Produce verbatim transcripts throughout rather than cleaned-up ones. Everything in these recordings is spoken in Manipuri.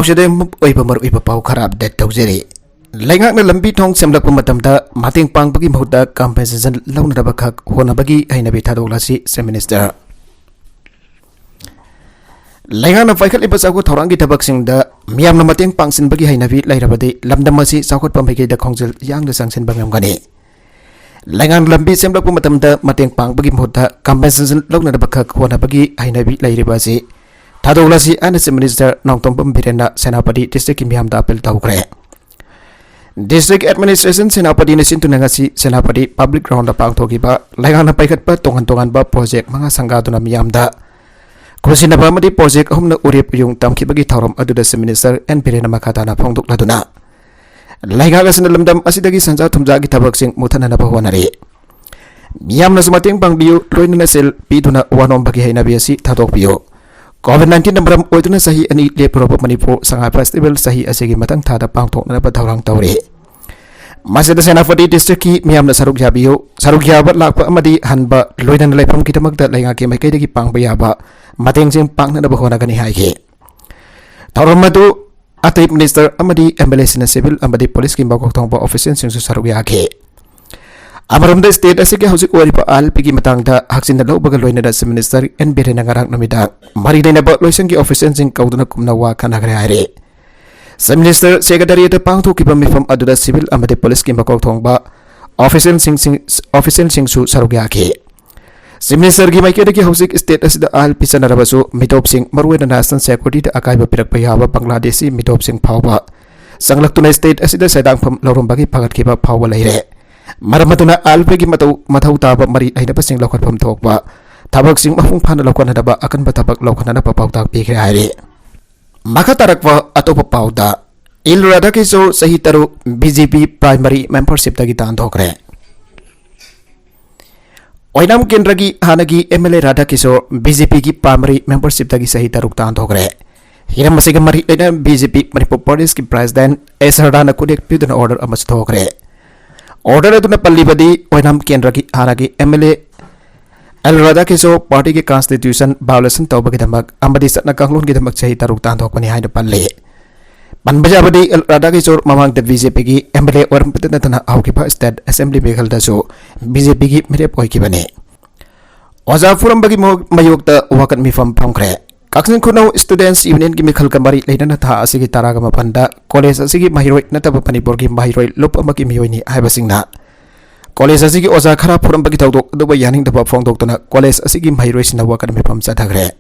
ꯍꯧꯖꯤꯛ ꯑꯣꯏꯕ ꯃꯔꯨꯑꯣꯏꯕ ꯄꯥꯎ ꯈꯔ ꯑꯞꯗꯦꯠ ꯇꯧꯖꯔꯤ꯫ ꯂꯩꯉꯥꯛꯅ ꯂꯝꯕꯤ ꯊꯣꯡ ꯁꯦꯝꯂꯛꯄ ꯃꯇꯝꯗ ꯃꯇꯦꯡ ꯄꯥꯡꯕꯒꯤ ꯃꯍꯨꯠꯇ ꯀꯝꯄꯦꯟꯁꯦꯁꯟ ꯂꯧꯅꯅꯕ ꯈꯛ ꯍꯣꯠꯅꯕꯒꯤ ꯍꯩꯅꯕꯤ ꯊꯥꯗꯣꯛꯂꯁꯤ, ꯆꯤꯐ ꯃꯤꯅꯤꯁꯇꯔ꯫ ꯂꯩꯉꯥꯛꯅ ꯄꯥꯏꯈꯠꯂꯤꯕ ꯆꯥꯎꯈꯠ ꯊꯧꯔꯥꯡꯒꯤ ꯊꯕꯛꯁꯤꯡꯗ ꯃꯤꯌꯥꯝꯅ ꯃꯇꯦꯡ ꯄꯥꯡꯁꯤꯟꯕꯒꯤ ꯍꯩꯅꯕꯤ ꯂꯩꯔꯕꯗꯤ ꯂꯝꯗꯝ ꯑꯁꯤ ꯆꯥꯎꯈꯠꯄ ꯃꯥꯏꯀꯩꯗ ꯈꯣꯡꯖꯦꯜ ꯌꯥꯡꯅ ꯆꯪꯁꯤꯟꯕ ꯉꯝꯒꯅꯤ꯫ ꯂꯩꯉꯥꯛꯅ ꯂꯝꯕꯤ ꯁꯦꯝꯂꯛꯄ ꯃꯇꯝꯗ ꯃꯇꯦꯡ ꯄꯥꯡꯕꯒꯤ ꯃꯍꯨꯠꯇ ꯀꯝꯄꯦꯟꯁꯦꯁꯟ ꯂꯧꯅꯅꯕ ꯈꯛ ꯍꯣꯠꯅꯕꯒꯤ ꯍꯩꯅꯕꯤ ꯂꯩꯔꯤꯕ ꯑꯁꯤ ꯊꯥꯗꯣꯛꯂꯁꯤ ꯍꯥꯏꯅ ꯆꯤꯐ ꯃꯤꯅꯤꯁꯇꯔ ꯅꯣꯡꯊꯣꯝꯕꯝ ꯕꯤꯔꯦꯟꯅ ꯁꯦꯅꯥꯄꯇꯤ ꯗꯤꯁꯇ꯭ꯔꯤꯛꯀꯤ ꯃꯤꯌꯥꯝꯗ ꯑꯄꯤꯜ ꯇꯧꯈ꯭ꯔꯦ꯫ ꯗꯤꯁꯇ꯭ꯔꯤꯛ ꯑꯦꯗꯃꯤꯅꯤꯁꯇ꯭ꯔꯦꯁꯟ ꯁꯦꯅꯥꯄꯇꯤꯅ ꯁꯤꯟꯗꯨꯅ ꯉꯁꯤ ꯁꯦꯅꯥꯄꯇꯤ ꯄꯕ꯭ꯂꯤꯛ ꯒ꯭ꯔꯥꯎꯟꯗ ꯄꯥꯡꯊꯣꯛꯈꯤꯕ ꯂꯩꯉꯥꯛꯅ ꯄꯥꯏꯈꯠꯄ ꯇꯣꯉꯥꯟ ꯇꯣꯉꯥꯟꯕ ꯄ꯭ꯔꯣꯖꯦꯛ ꯃꯉꯥ ꯁꯪꯒꯥꯗꯨꯅ ꯃꯤꯌꯥꯝꯗ ꯈꯨꯠꯁꯤꯟꯅꯕ ꯑꯃꯗꯤ ꯄ꯭ꯔꯣꯖꯦꯛ ꯑꯍꯨꯝꯅ ꯎꯔꯦꯞ ꯎꯌꯨꯡ ꯇꯝꯈꯤꯕꯒꯤ ꯊꯧꯔꯝ ꯑꯗꯨꯗ ꯆꯤꯐ ꯃꯤꯅꯤꯁꯇꯔ ꯑꯦꯟ ꯕꯤꯔꯦꯟꯅ ꯃꯈꯥ ꯇꯥꯅ ꯐꯣꯡꯗꯣꯛꯂꯗꯨꯅ, ꯂꯩꯉꯥꯛ ꯑꯁꯤꯅ ꯂꯝꯗꯝ ꯑꯁꯤꯗꯒꯤ ꯁꯦꯟꯖꯥ ꯊꯨꯝꯖꯥꯒꯤ ꯊꯕꯛꯁꯤꯡ ꯃꯨꯊꯠꯅꯅꯕ ꯍꯣꯠꯅꯔꯤ꯫ ꯃꯤꯌꯥꯝꯅꯁꯨ ꯃꯇꯦꯡ ꯄꯥꯡꯕꯤꯌꯨ, ꯂꯣꯏꯅꯅ ꯁꯦꯜ ꯄꯤꯗꯨꯅ ꯋꯥꯅꯣꯝꯕꯒꯤ ꯍꯩꯅꯕꯤ ꯑꯁꯤ ꯊꯥꯗꯣꯛꯄꯤꯌꯨ꯫ ꯀꯣꯚꯤꯗ ꯅꯥꯏꯟꯇꯤꯟꯅ ꯃꯔꯝ ꯑꯣꯏꯗꯨꯅ ꯆꯍꯤ ꯑꯅꯤ ꯂꯦꯞꯄꯨꯔꯕ ꯃꯅꯤꯄꯨꯔ ꯁꯉꯥꯏ ꯐꯦꯁꯇꯤꯚꯦꯜ ꯆꯍꯤ ꯑꯁꯤꯒꯤ ꯃꯊꯪ ꯊꯥꯗ ꯄꯥꯡꯊꯣꯛꯅꯅꯕ ꯊꯧꯔꯥꯡ ꯇꯧꯔꯤ꯫ ꯃꯁꯤꯗ ꯁꯦꯅꯥꯄꯇꯤ ꯗꯤꯁꯇ꯭ꯔꯤꯛꯀꯤ ꯃꯤꯌꯥꯝꯅ ꯁꯔꯨꯛ ꯌꯥꯕꯤꯌꯨ꯫ ꯁꯔꯨꯛ ꯌꯥꯕ ꯂꯥꯛꯄ ꯑꯃꯗꯤ ꯍꯟꯕ, ꯂꯣꯏꯅꯅ ꯂꯩꯐꯝꯒꯤꯗꯃꯛꯇ ꯂꯩꯉꯥꯛꯀꯤ ꯃꯥꯏꯀꯩꯗꯒꯤ ꯄꯥꯡꯕ ꯌꯥꯕ ꯃꯇꯦꯡꯁꯤꯡ ꯄꯥꯡꯅꯅꯕ ꯍꯣꯠꯅꯒꯅꯤ ꯍꯥꯏꯈꯤ꯫ ꯊꯧꯔꯝ ꯑꯗꯨ ꯑꯇꯩ ꯃꯤꯅꯤꯁꯇꯔ ꯑꯃꯗꯤ ꯑꯦꯝ ꯑꯦꯜ ꯑꯦꯁꯤꯡꯅ, ꯁꯤꯚꯤꯜ ꯑꯃꯗꯤ ꯄꯨꯂꯤꯁꯀꯤ ꯃꯀꯣꯛ ꯊꯣꯡꯕ ꯑꯣꯐꯤꯁꯤꯌꯦꯜꯁꯤꯡꯁꯨ ꯁꯔꯨꯛ ꯌꯥꯈꯤ꯫ ꯑꯃꯔꯣꯝꯗ, ꯁ꯭ꯇꯦꯠ ꯑꯁꯤꯒꯤ ꯍꯧꯖꯤꯛ ꯑꯣꯏꯔꯤꯕ ꯑꯥꯏ ꯑꯦꯜ ꯄꯤꯒꯤ ꯃꯇꯥꯡꯗ ꯍꯛꯆꯤꯟꯅ ꯂꯧꯕꯒ ꯂꯣꯏꯅꯅ ꯆꯤꯐ ꯃꯤꯅꯤꯁꯇꯔ ꯑꯦꯟ ꯕꯤꯔꯦꯟꯅ ꯉꯔꯥꯡ ꯅꯨꯃꯤꯗꯥꯡ ꯃꯔꯤ ꯂꯩꯅꯕ ꯂꯣꯏꯁꯪꯒꯤ ꯑꯣꯐꯤꯁꯤꯌꯦꯜꯁꯤꯡ ꯀꯧꯗꯨꯅ ꯀꯨꯞꯅ ꯋꯥ ꯈꯟꯅꯈ꯭ꯔꯦ ꯍꯥꯏꯔꯤ꯫ ꯆꯤꯐ ꯃꯤꯅꯤꯁꯇꯔ ꯁꯦꯀ꯭ꯔꯦꯇꯔꯤꯌꯦꯠꯇ ꯄꯥꯡꯊꯣꯛꯈꯤꯕ ꯃꯤꯐꯝ ꯑꯗꯨꯗ ꯁꯤꯚꯤꯜ ꯑꯃꯗꯤ ꯄꯨꯂꯤꯁꯀꯤ ꯃꯀꯣꯛ ꯊꯣꯡꯕ ꯑꯣꯐꯤꯁꯤꯌꯦꯜꯁꯤꯡ, ꯑꯣꯐꯤꯁꯤꯌꯦꯜꯁꯤꯡꯁꯨ ꯁꯔꯨꯛ ꯌꯥꯈꯤ꯫ ꯆꯤꯐ ꯃꯤꯅꯤꯁꯇꯔꯒꯤ ꯃꯥꯏꯀꯩꯗꯒꯤ ꯍꯧꯖꯤꯛ ꯁ꯭ꯇꯦꯠ ꯑꯁꯤꯗ ꯑꯥꯏ ꯑꯦꯜ ꯄꯤ ꯆꯠꯅꯔꯕꯁꯨ, ꯃꯤꯇꯣꯞꯁꯤꯡ, ꯃꯔꯨꯑꯣꯏꯅ ꯅꯦꯁꯅꯦꯜ ꯁꯦꯀ꯭ꯌꯨꯔꯤꯇꯤꯗ ꯑꯀꯥꯏꯕ ꯄꯤꯔꯛꯄ ꯌꯥꯕ ꯕꯪꯒ꯭ꯂꯥꯗꯦꯁꯤ ꯃꯤꯇꯣꯞꯁꯤꯡ ꯐꯥꯎꯕ ꯆꯪꯂꯛꯇꯨꯅ ꯁ꯭ꯇꯦꯠ ꯑꯁꯤꯗ ꯁꯦꯟꯗꯥꯡꯐꯝ ꯂꯧꯔꯝꯕꯒꯤ ꯐꯒꯠꯈꯤꯕ ꯐꯥꯎꯕ ꯂꯩꯔꯦ꯫ ꯃꯔꯝ ꯑꯗꯨꯅ ꯑꯥꯏ ꯑꯦꯜ ꯄꯤꯒꯤ ꯃꯇꯧ, ꯃꯊꯧ ꯇꯥꯕ ꯃꯔꯤ ꯂꯩꯅꯕꯁꯤꯡ ꯂꯧꯈꯠꯐꯝ ꯊꯣꯛꯄ ꯊꯕꯛꯁꯤꯡ ꯃꯄꯨꯡ ꯐꯥꯅ ꯂꯧꯈꯠꯅꯅꯕ ꯑꯀꯟꯕ ꯊꯕꯛ ꯂꯧꯈꯠꯅꯅꯕ ꯄꯥꯎꯇꯥꯛ ꯄꯤꯈ꯭ꯔꯦ ꯍꯥꯏꯔꯤ꯫ ꯃꯈꯥ ꯇꯥꯔꯛꯄ ꯑꯇꯣꯞꯄ ꯄꯥꯎꯗ, ꯑꯦꯜ ꯔꯥꯙꯥꯀꯤꯁꯣꯔ ꯆꯍꯤ ꯇꯔꯨꯛ ꯕꯤ ꯖꯦ ꯄꯤ ꯄ꯭ꯔꯥꯏꯃꯔꯤ ꯃꯦꯝꯕꯔꯁꯤꯞꯇꯒꯤ ꯇꯥꯟꯊꯣꯛꯈ꯭ꯔꯦ꯫ ꯑꯣꯏꯅꯥꯝ ꯀꯦꯟꯗ꯭ꯔꯒꯤ ꯍꯥꯟꯅꯒꯤ M L A Radhakishor B J ꯄꯤꯒꯤ ꯄ꯭ꯔꯥꯏꯃꯔꯤ ꯃꯦꯝꯕꯔꯁꯤꯞꯇꯒꯤ ꯆꯍꯤ ꯇꯔꯨꯛ ꯇꯥꯟꯊꯣꯛꯈ꯭ꯔꯦ꯫ ꯍꯤꯔꯝ ꯑꯁꯤꯒ ꯃꯔꯤ ꯂꯩꯅꯅ ꯕꯤ ꯖꯦ ꯄꯤ ꯃꯅꯤꯄꯨꯔ ꯄ꯭ꯔꯗꯦꯁꯀꯤ ꯄ꯭ꯔꯦꯁꯤꯗꯦꯟꯠ ꯑꯦꯁ ꯁꯔꯗꯥꯅ ꯈꯨꯠꯌꯦꯛ ꯄꯤꯗꯨꯅ ꯑꯣꯔꯗꯔ ꯑꯃꯁꯨ ꯊꯣꯛꯈ꯭ꯔꯦ꯫ ꯑꯣꯔꯗꯔ ꯑꯗꯨꯅ ꯄꯜꯂꯤꯕꯗꯤ ꯑꯣꯏꯅꯥꯝ ꯀꯦꯟꯗ꯭ꯔꯒꯤ ꯍꯥꯟꯅꯒꯤ ꯑꯦꯝ ꯑꯦꯜ ꯑꯦ ꯑꯦꯜ ꯔꯥꯙꯥꯀꯤꯁꯣꯔ ꯄꯥꯔꯇꯤꯒꯤ ꯀꯟꯁꯇꯤꯇ꯭ꯌꯨꯁꯟ ꯚꯥꯏꯑꯣꯂꯦꯁꯟ ꯇꯧꯕꯒꯤꯗꯃꯛ ꯑꯃꯗꯤ ꯆꯠꯅ ꯀꯥꯡꯂꯣꯟꯒꯤꯗꯃꯛ ꯆꯍꯤ ꯇꯔꯨꯛ ꯇꯥꯟꯊꯣꯛꯄꯅꯤ ꯍꯥꯏꯅ ꯄꯜꯂꯤ꯫ ꯄꯟꯕ ꯌꯥꯕꯗꯤ, ꯑꯦꯜ ꯔꯥꯙꯥꯀꯤꯁꯣꯔ ꯃꯃꯥꯡꯗ ꯕꯤ ꯖꯦ ꯄꯤꯒꯤ ꯑꯦꯝ ꯑꯦꯜ ꯑꯦ ꯑꯣꯏꯔꯝꯕꯇ ꯅꯠꯇꯅ ꯍꯧꯈꯤꯕ ꯁ꯭ꯇꯦꯠ ꯑꯦꯁꯦꯝꯕ꯭ꯂꯤ ꯃꯤꯈꯜꯗꯁꯨ ꯕꯤ ꯖꯦ ꯄꯤꯒꯤ ꯃꯤꯔꯦꯞ ꯑꯣꯏꯈꯤꯕꯅꯤ꯫ ꯑꯣꯖꯥ ꯐꯨꯔꯝꯕꯒꯤ ꯃꯥ-, ꯃꯥꯌꯣꯛꯇ ꯋꯥꯀꯠ ꯃꯤꯐꯝ ꯐꯝꯈ꯭ꯔꯦ꯫ ꯀꯛꯆꯤꯡ ꯈꯨꯅꯧ ꯁ꯭ꯇꯨꯗꯦꯟꯠꯁ ꯌꯨꯅꯤꯌꯟꯒꯤ ꯃꯤꯈꯜꯒ ꯃꯔꯤ ꯂꯩꯅꯅ ꯊꯥ ꯑꯁꯤꯒꯤ ꯇꯔꯥꯒ ꯃꯥꯄꯟꯗ ꯀꯣꯂꯦꯖ ꯑꯁꯤꯒꯤ ꯃꯍꯩꯔꯣꯏ ꯅꯠꯇꯕ ꯃꯅꯤꯄꯨꯔꯒꯤ ꯃꯍꯩꯔꯣꯏ ꯂꯨꯞ ꯑꯃꯒꯤ ꯃꯤꯑꯣꯏꯅꯤ ꯍꯥꯏꯕꯁꯤꯡꯅ ꯀꯣꯂꯦꯖ ꯑꯁꯤꯒꯤ ꯑꯣꯖꯥ ꯈꯔ ꯐꯨꯔꯝꯕꯒꯤ ꯊꯧꯗꯣꯛ ꯑꯗꯨꯕꯨ ꯌꯥꯅꯤꯡꯗꯕ ꯐꯣꯡꯗꯣꯛꯇꯨꯅ ꯀꯣꯂꯦꯖ ꯑꯁꯤꯒꯤ ꯃꯍꯩꯔꯣꯏꯁꯤꯡꯅ ꯋꯥꯀꯠ ꯃꯤꯐꯝ ꯆꯠꯊꯈ꯭ꯔꯦ꯫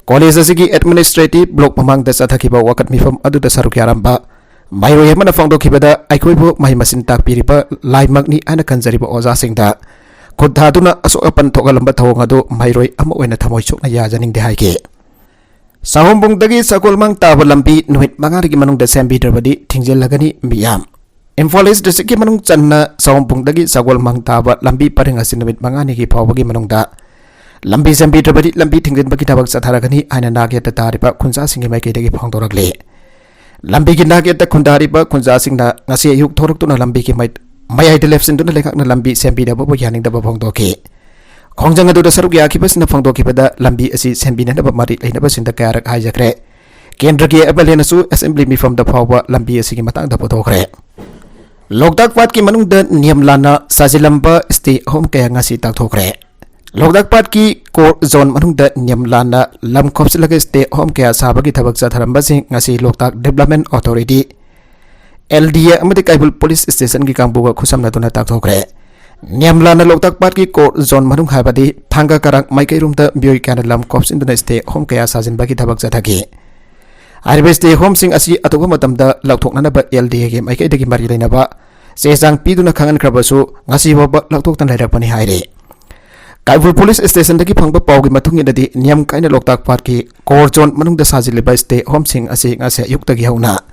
ꯀꯣꯂꯦꯖ ꯑꯁꯤꯒꯤ ꯑꯦꯗꯃꯤꯅꯤꯁꯇ꯭ꯔꯦꯇꯤꯚ ꯕ꯭ꯂꯣꯛ ꯃꯃꯥꯡꯗ ꯆꯠꯊꯈꯤꯕ ꯋꯥꯀꯠ ꯃꯤꯐꯝ ꯑꯗꯨꯗ ꯁꯔꯨꯛ ꯌꯥꯔꯝꯕ ꯃꯍꯩꯔꯣꯏ ꯑꯃꯅ ꯐꯣꯡꯗꯣꯛꯈꯤꯕꯗ, ꯑꯩꯈꯣꯏꯕꯨ ꯃꯍꯩ ꯃꯁꯤꯡ ꯇꯥꯛꯄꯤꯔꯤꯕ ꯂꯥꯏꯃꯛꯅꯤ ꯍꯥꯏꯅ ꯈꯟꯖꯔꯤꯕ ꯑꯣꯖꯥꯁꯤꯡꯗ ꯈꯨꯠ ꯊꯥꯗꯨꯅ ꯑꯁꯣꯛ ꯑꯄꯟ ꯊꯣꯛꯍꯜꯂꯝꯕ ꯊꯧꯑꯣꯡ ꯑꯗꯨ ꯃꯍꯩꯔꯣꯏ ꯑꯃ ꯑꯣꯏꯅ ꯊꯃꯣꯏ ꯁꯣꯛꯅ ꯌꯥꯖꯅꯤꯡꯗꯦ ꯍꯥꯏꯈꯤ꯫ ꯁꯥꯍꯣꯝꯕꯨꯡꯗꯒꯤ ꯁꯒꯣꯜꯃꯥꯡ ꯇꯥꯕ ꯂꯝꯕꯤ ꯅꯨꯃꯤꯠ ꯃꯉꯥꯅꯤꯒꯤ ꯃꯅꯨꯡꯗ ꯁꯦꯝꯕꯤꯗ꯭ꯔꯕꯗꯤ ꯊꯤꯡꯖꯤꯜꯂꯒꯅꯤ ꯃꯤꯌꯥꯝ꯫ ꯏꯝꯐꯥꯜ ꯏꯁ ꯗꯤꯁꯇ꯭ꯔꯤꯛꯀꯤ ꯃꯅꯨꯡ ꯆꯟꯅ ꯁꯥꯍꯣꯝꯕꯨꯡꯗꯒꯤ ꯁꯒꯣꯜꯃꯥꯡ ꯇꯥꯕ ꯂꯝꯕꯤ ꯄꯔꯤꯡ ꯑꯁꯤ ꯅꯨꯃꯤꯠ ꯃꯉꯥꯅꯤꯒꯤ ꯐꯥꯎꯕꯒꯤ ꯃꯅꯨꯡꯗ ꯂꯝꯕꯤ ꯁꯦꯝꯕꯤꯗ꯭ꯔꯕꯗꯤ ꯂꯝꯕꯤ ꯊꯤꯡꯖꯤꯟꯕꯒꯤ ꯊꯕꯛ ꯆꯠꯊꯔꯒꯅꯤ ꯍꯥꯏꯅ ꯅꯥꯛ ꯌꯦꯠꯇ ꯇꯥꯔꯤꯕ ꯈꯨꯟꯖꯥꯁꯤꯡꯒꯤ ꯃꯥꯏꯀꯩꯗꯒꯤ ꯐꯣꯡꯗꯣꯔꯛꯂꯤ꯫ ꯂꯝꯕꯤꯒꯤ ꯅꯥꯛ ꯌꯦꯠꯇ ꯈꯨꯟꯗꯥꯔꯤꯕ ꯈꯨꯟꯖꯥꯁꯤꯡꯅ ꯉꯁꯤ ꯑꯌꯨꯛ ꯊꯣꯔꯛꯇꯨꯅ ꯂꯝꯕꯤꯒꯤ ꯃꯥꯏ-, ꯃꯌꯥꯏꯗ ꯂꯦꯞꯁꯤꯟꯗꯨꯅ ꯂꯩꯉꯥꯛꯅ ꯂꯝꯕꯤ ꯁꯦꯝꯕꯤꯗꯕꯕꯨ ꯌꯥꯅꯤꯡꯗꯕ ꯐꯣꯡꯗꯣꯛꯈꯤ꯫ ꯈꯣꯡꯖꯪ ꯑꯗꯨꯗ ꯁꯔꯨꯛ ꯌꯥꯈꯤꯕꯁꯤꯡꯅ ꯐꯣꯡꯗꯣꯛꯈꯤꯕꯗ, ꯂꯝꯕꯤ ꯑꯁꯤ ꯁꯦꯝꯕꯤꯅꯅꯕ ꯃꯔꯤ ꯂꯩꯅꯕꯁꯤꯡꯗ ꯀꯌꯥꯔꯛ ꯍꯥꯏꯖꯈ꯭ꯔꯦ꯫ ꯀꯦꯟꯗ꯭ꯔꯒꯤ ꯑꯦꯝ ꯑꯦꯜ ꯑꯦꯅꯁꯨ ꯑꯦꯁꯦꯝꯕ꯭ꯂꯤ ꯃꯤꯐꯝꯗ ꯐꯥꯎꯕ ꯂꯝꯕꯤ ꯑꯁꯤꯒꯤ ꯃꯇꯥꯡꯗ ꯄꯨꯊꯣꯛꯈ꯭ꯔꯦ꯫ ꯂꯣꯛꯇꯥꯛ ꯄꯥꯠꯀꯤ ꯃꯅꯨꯡꯗ ꯅꯤꯌꯝ ꯂꯥꯟꯅ ꯁꯥꯖꯤꯜꯂꯝꯕ ꯁ꯭ꯇꯦ ꯑꯍꯨꯝ ꯀꯌꯥ ꯉꯁꯤ ꯇꯥꯛꯊꯣꯛꯈ꯭ꯔꯦ꯫ ꯂꯣꯛꯇꯥꯛ ꯄꯥꯠꯀꯤ ꯀꯣꯔ ꯖꯣꯟ ꯃꯅꯨꯡꯗ ꯅꯤꯌꯝ ꯂꯥꯟꯅ ꯂꯝ ꯈꯣꯞꯆꯤꯜꯂꯒ ꯁ꯭ꯇꯦ ꯑꯍꯨꯝ ꯀꯌꯥ ꯁꯥꯕꯒꯤ ꯊꯕꯛ ꯆꯠꯊꯔꯝꯕꯁꯤꯡ ꯉꯁꯤ ꯂꯣꯛꯇꯥꯛ ꯗꯤꯕ꯭ꯂꯞꯃꯦꯟ ꯑꯣꯊꯣꯔꯤꯇꯤ, ꯑꯦꯜ ꯗꯤ ꯑꯦ ꯑꯃꯗꯤ ꯀꯩꯕꯨꯜ ꯄꯨꯂꯤꯁ ꯁ꯭ꯇꯦꯁꯟꯒꯤ ꯀꯥꯡꯕꯨꯒ ꯈꯨꯠꯁꯝꯅꯗꯨꯅ ꯇꯥꯛꯊꯣꯛꯈ꯭ꯔꯦ꯫ ꯅꯤꯌꯝ ꯂꯥꯟꯅ ꯂꯣꯛꯇꯥꯛ ꯄꯥꯠꯀꯤ ꯀꯣꯔ ꯖꯣꯟ ꯃꯅꯨꯡ ꯍꯥꯏꯕꯗꯤ ꯊꯥꯡꯒ ꯀꯔꯥꯡ ꯃꯥꯏꯀꯩꯔꯣꯝꯗ ꯃꯤꯑꯣꯏ ꯀꯌꯥꯅ ꯂꯝ ꯈꯣꯞꯆꯤꯟꯗꯨꯅ ꯁ꯭ꯇꯦ ꯑꯍꯨꯝ ꯀꯌꯥ ꯁꯥꯖꯤꯟꯕꯒꯤ ꯊꯕꯛ ꯆꯠꯊꯈꯤ꯫ ꯍꯥꯏꯔꯤꯕ ꯁ꯭ꯇꯦ ꯍꯣꯝꯁꯤꯡ ꯑꯁꯤ ꯑꯇꯣꯞꯄ ꯃꯇꯝꯗ ꯂꯧꯊꯣꯛꯅꯅꯕ ꯑꯦꯜ ꯗꯤ ꯑꯦꯒꯤ ꯃꯥꯏꯀꯩꯗꯒꯤ ꯃꯔꯤ ꯂꯩꯅꯕ ꯆꯦ ꯆꯥꯡ ꯄꯤꯗꯨꯅ ꯈꯪꯍꯟꯈ꯭ꯔꯕꯁꯨ, ꯉꯁꯤ ꯐꯥꯎꯕ ꯂꯧꯊꯣꯛꯇꯅ ꯂꯩꯔꯛꯄꯅꯤ ꯍꯥꯏꯔꯤ꯫ ꯀꯥꯏꯕꯨꯜ ꯄꯨꯂꯤꯁ ꯁ꯭ꯇꯦꯁꯟꯗꯒꯤ ꯐꯪꯕ ꯄꯥꯎꯒꯤ ꯃꯇꯨꯡ ꯏꯟꯅꯗꯤ, ꯅꯤꯌꯝ ꯀꯥꯏꯅ ꯂꯣꯛꯇꯥꯛ ꯄꯥꯠꯀꯤ ꯀꯣꯔ ꯖꯣꯟ ꯃꯅꯨꯡꯗ ꯁꯥꯖꯤꯜꯂꯤꯕ ꯁ꯭ꯇꯦ ꯍꯣꯝꯁꯤꯡ ꯑꯁꯤ ꯉꯁꯤ ꯑꯌꯨꯛꯇꯒꯤ ꯍꯧꯅ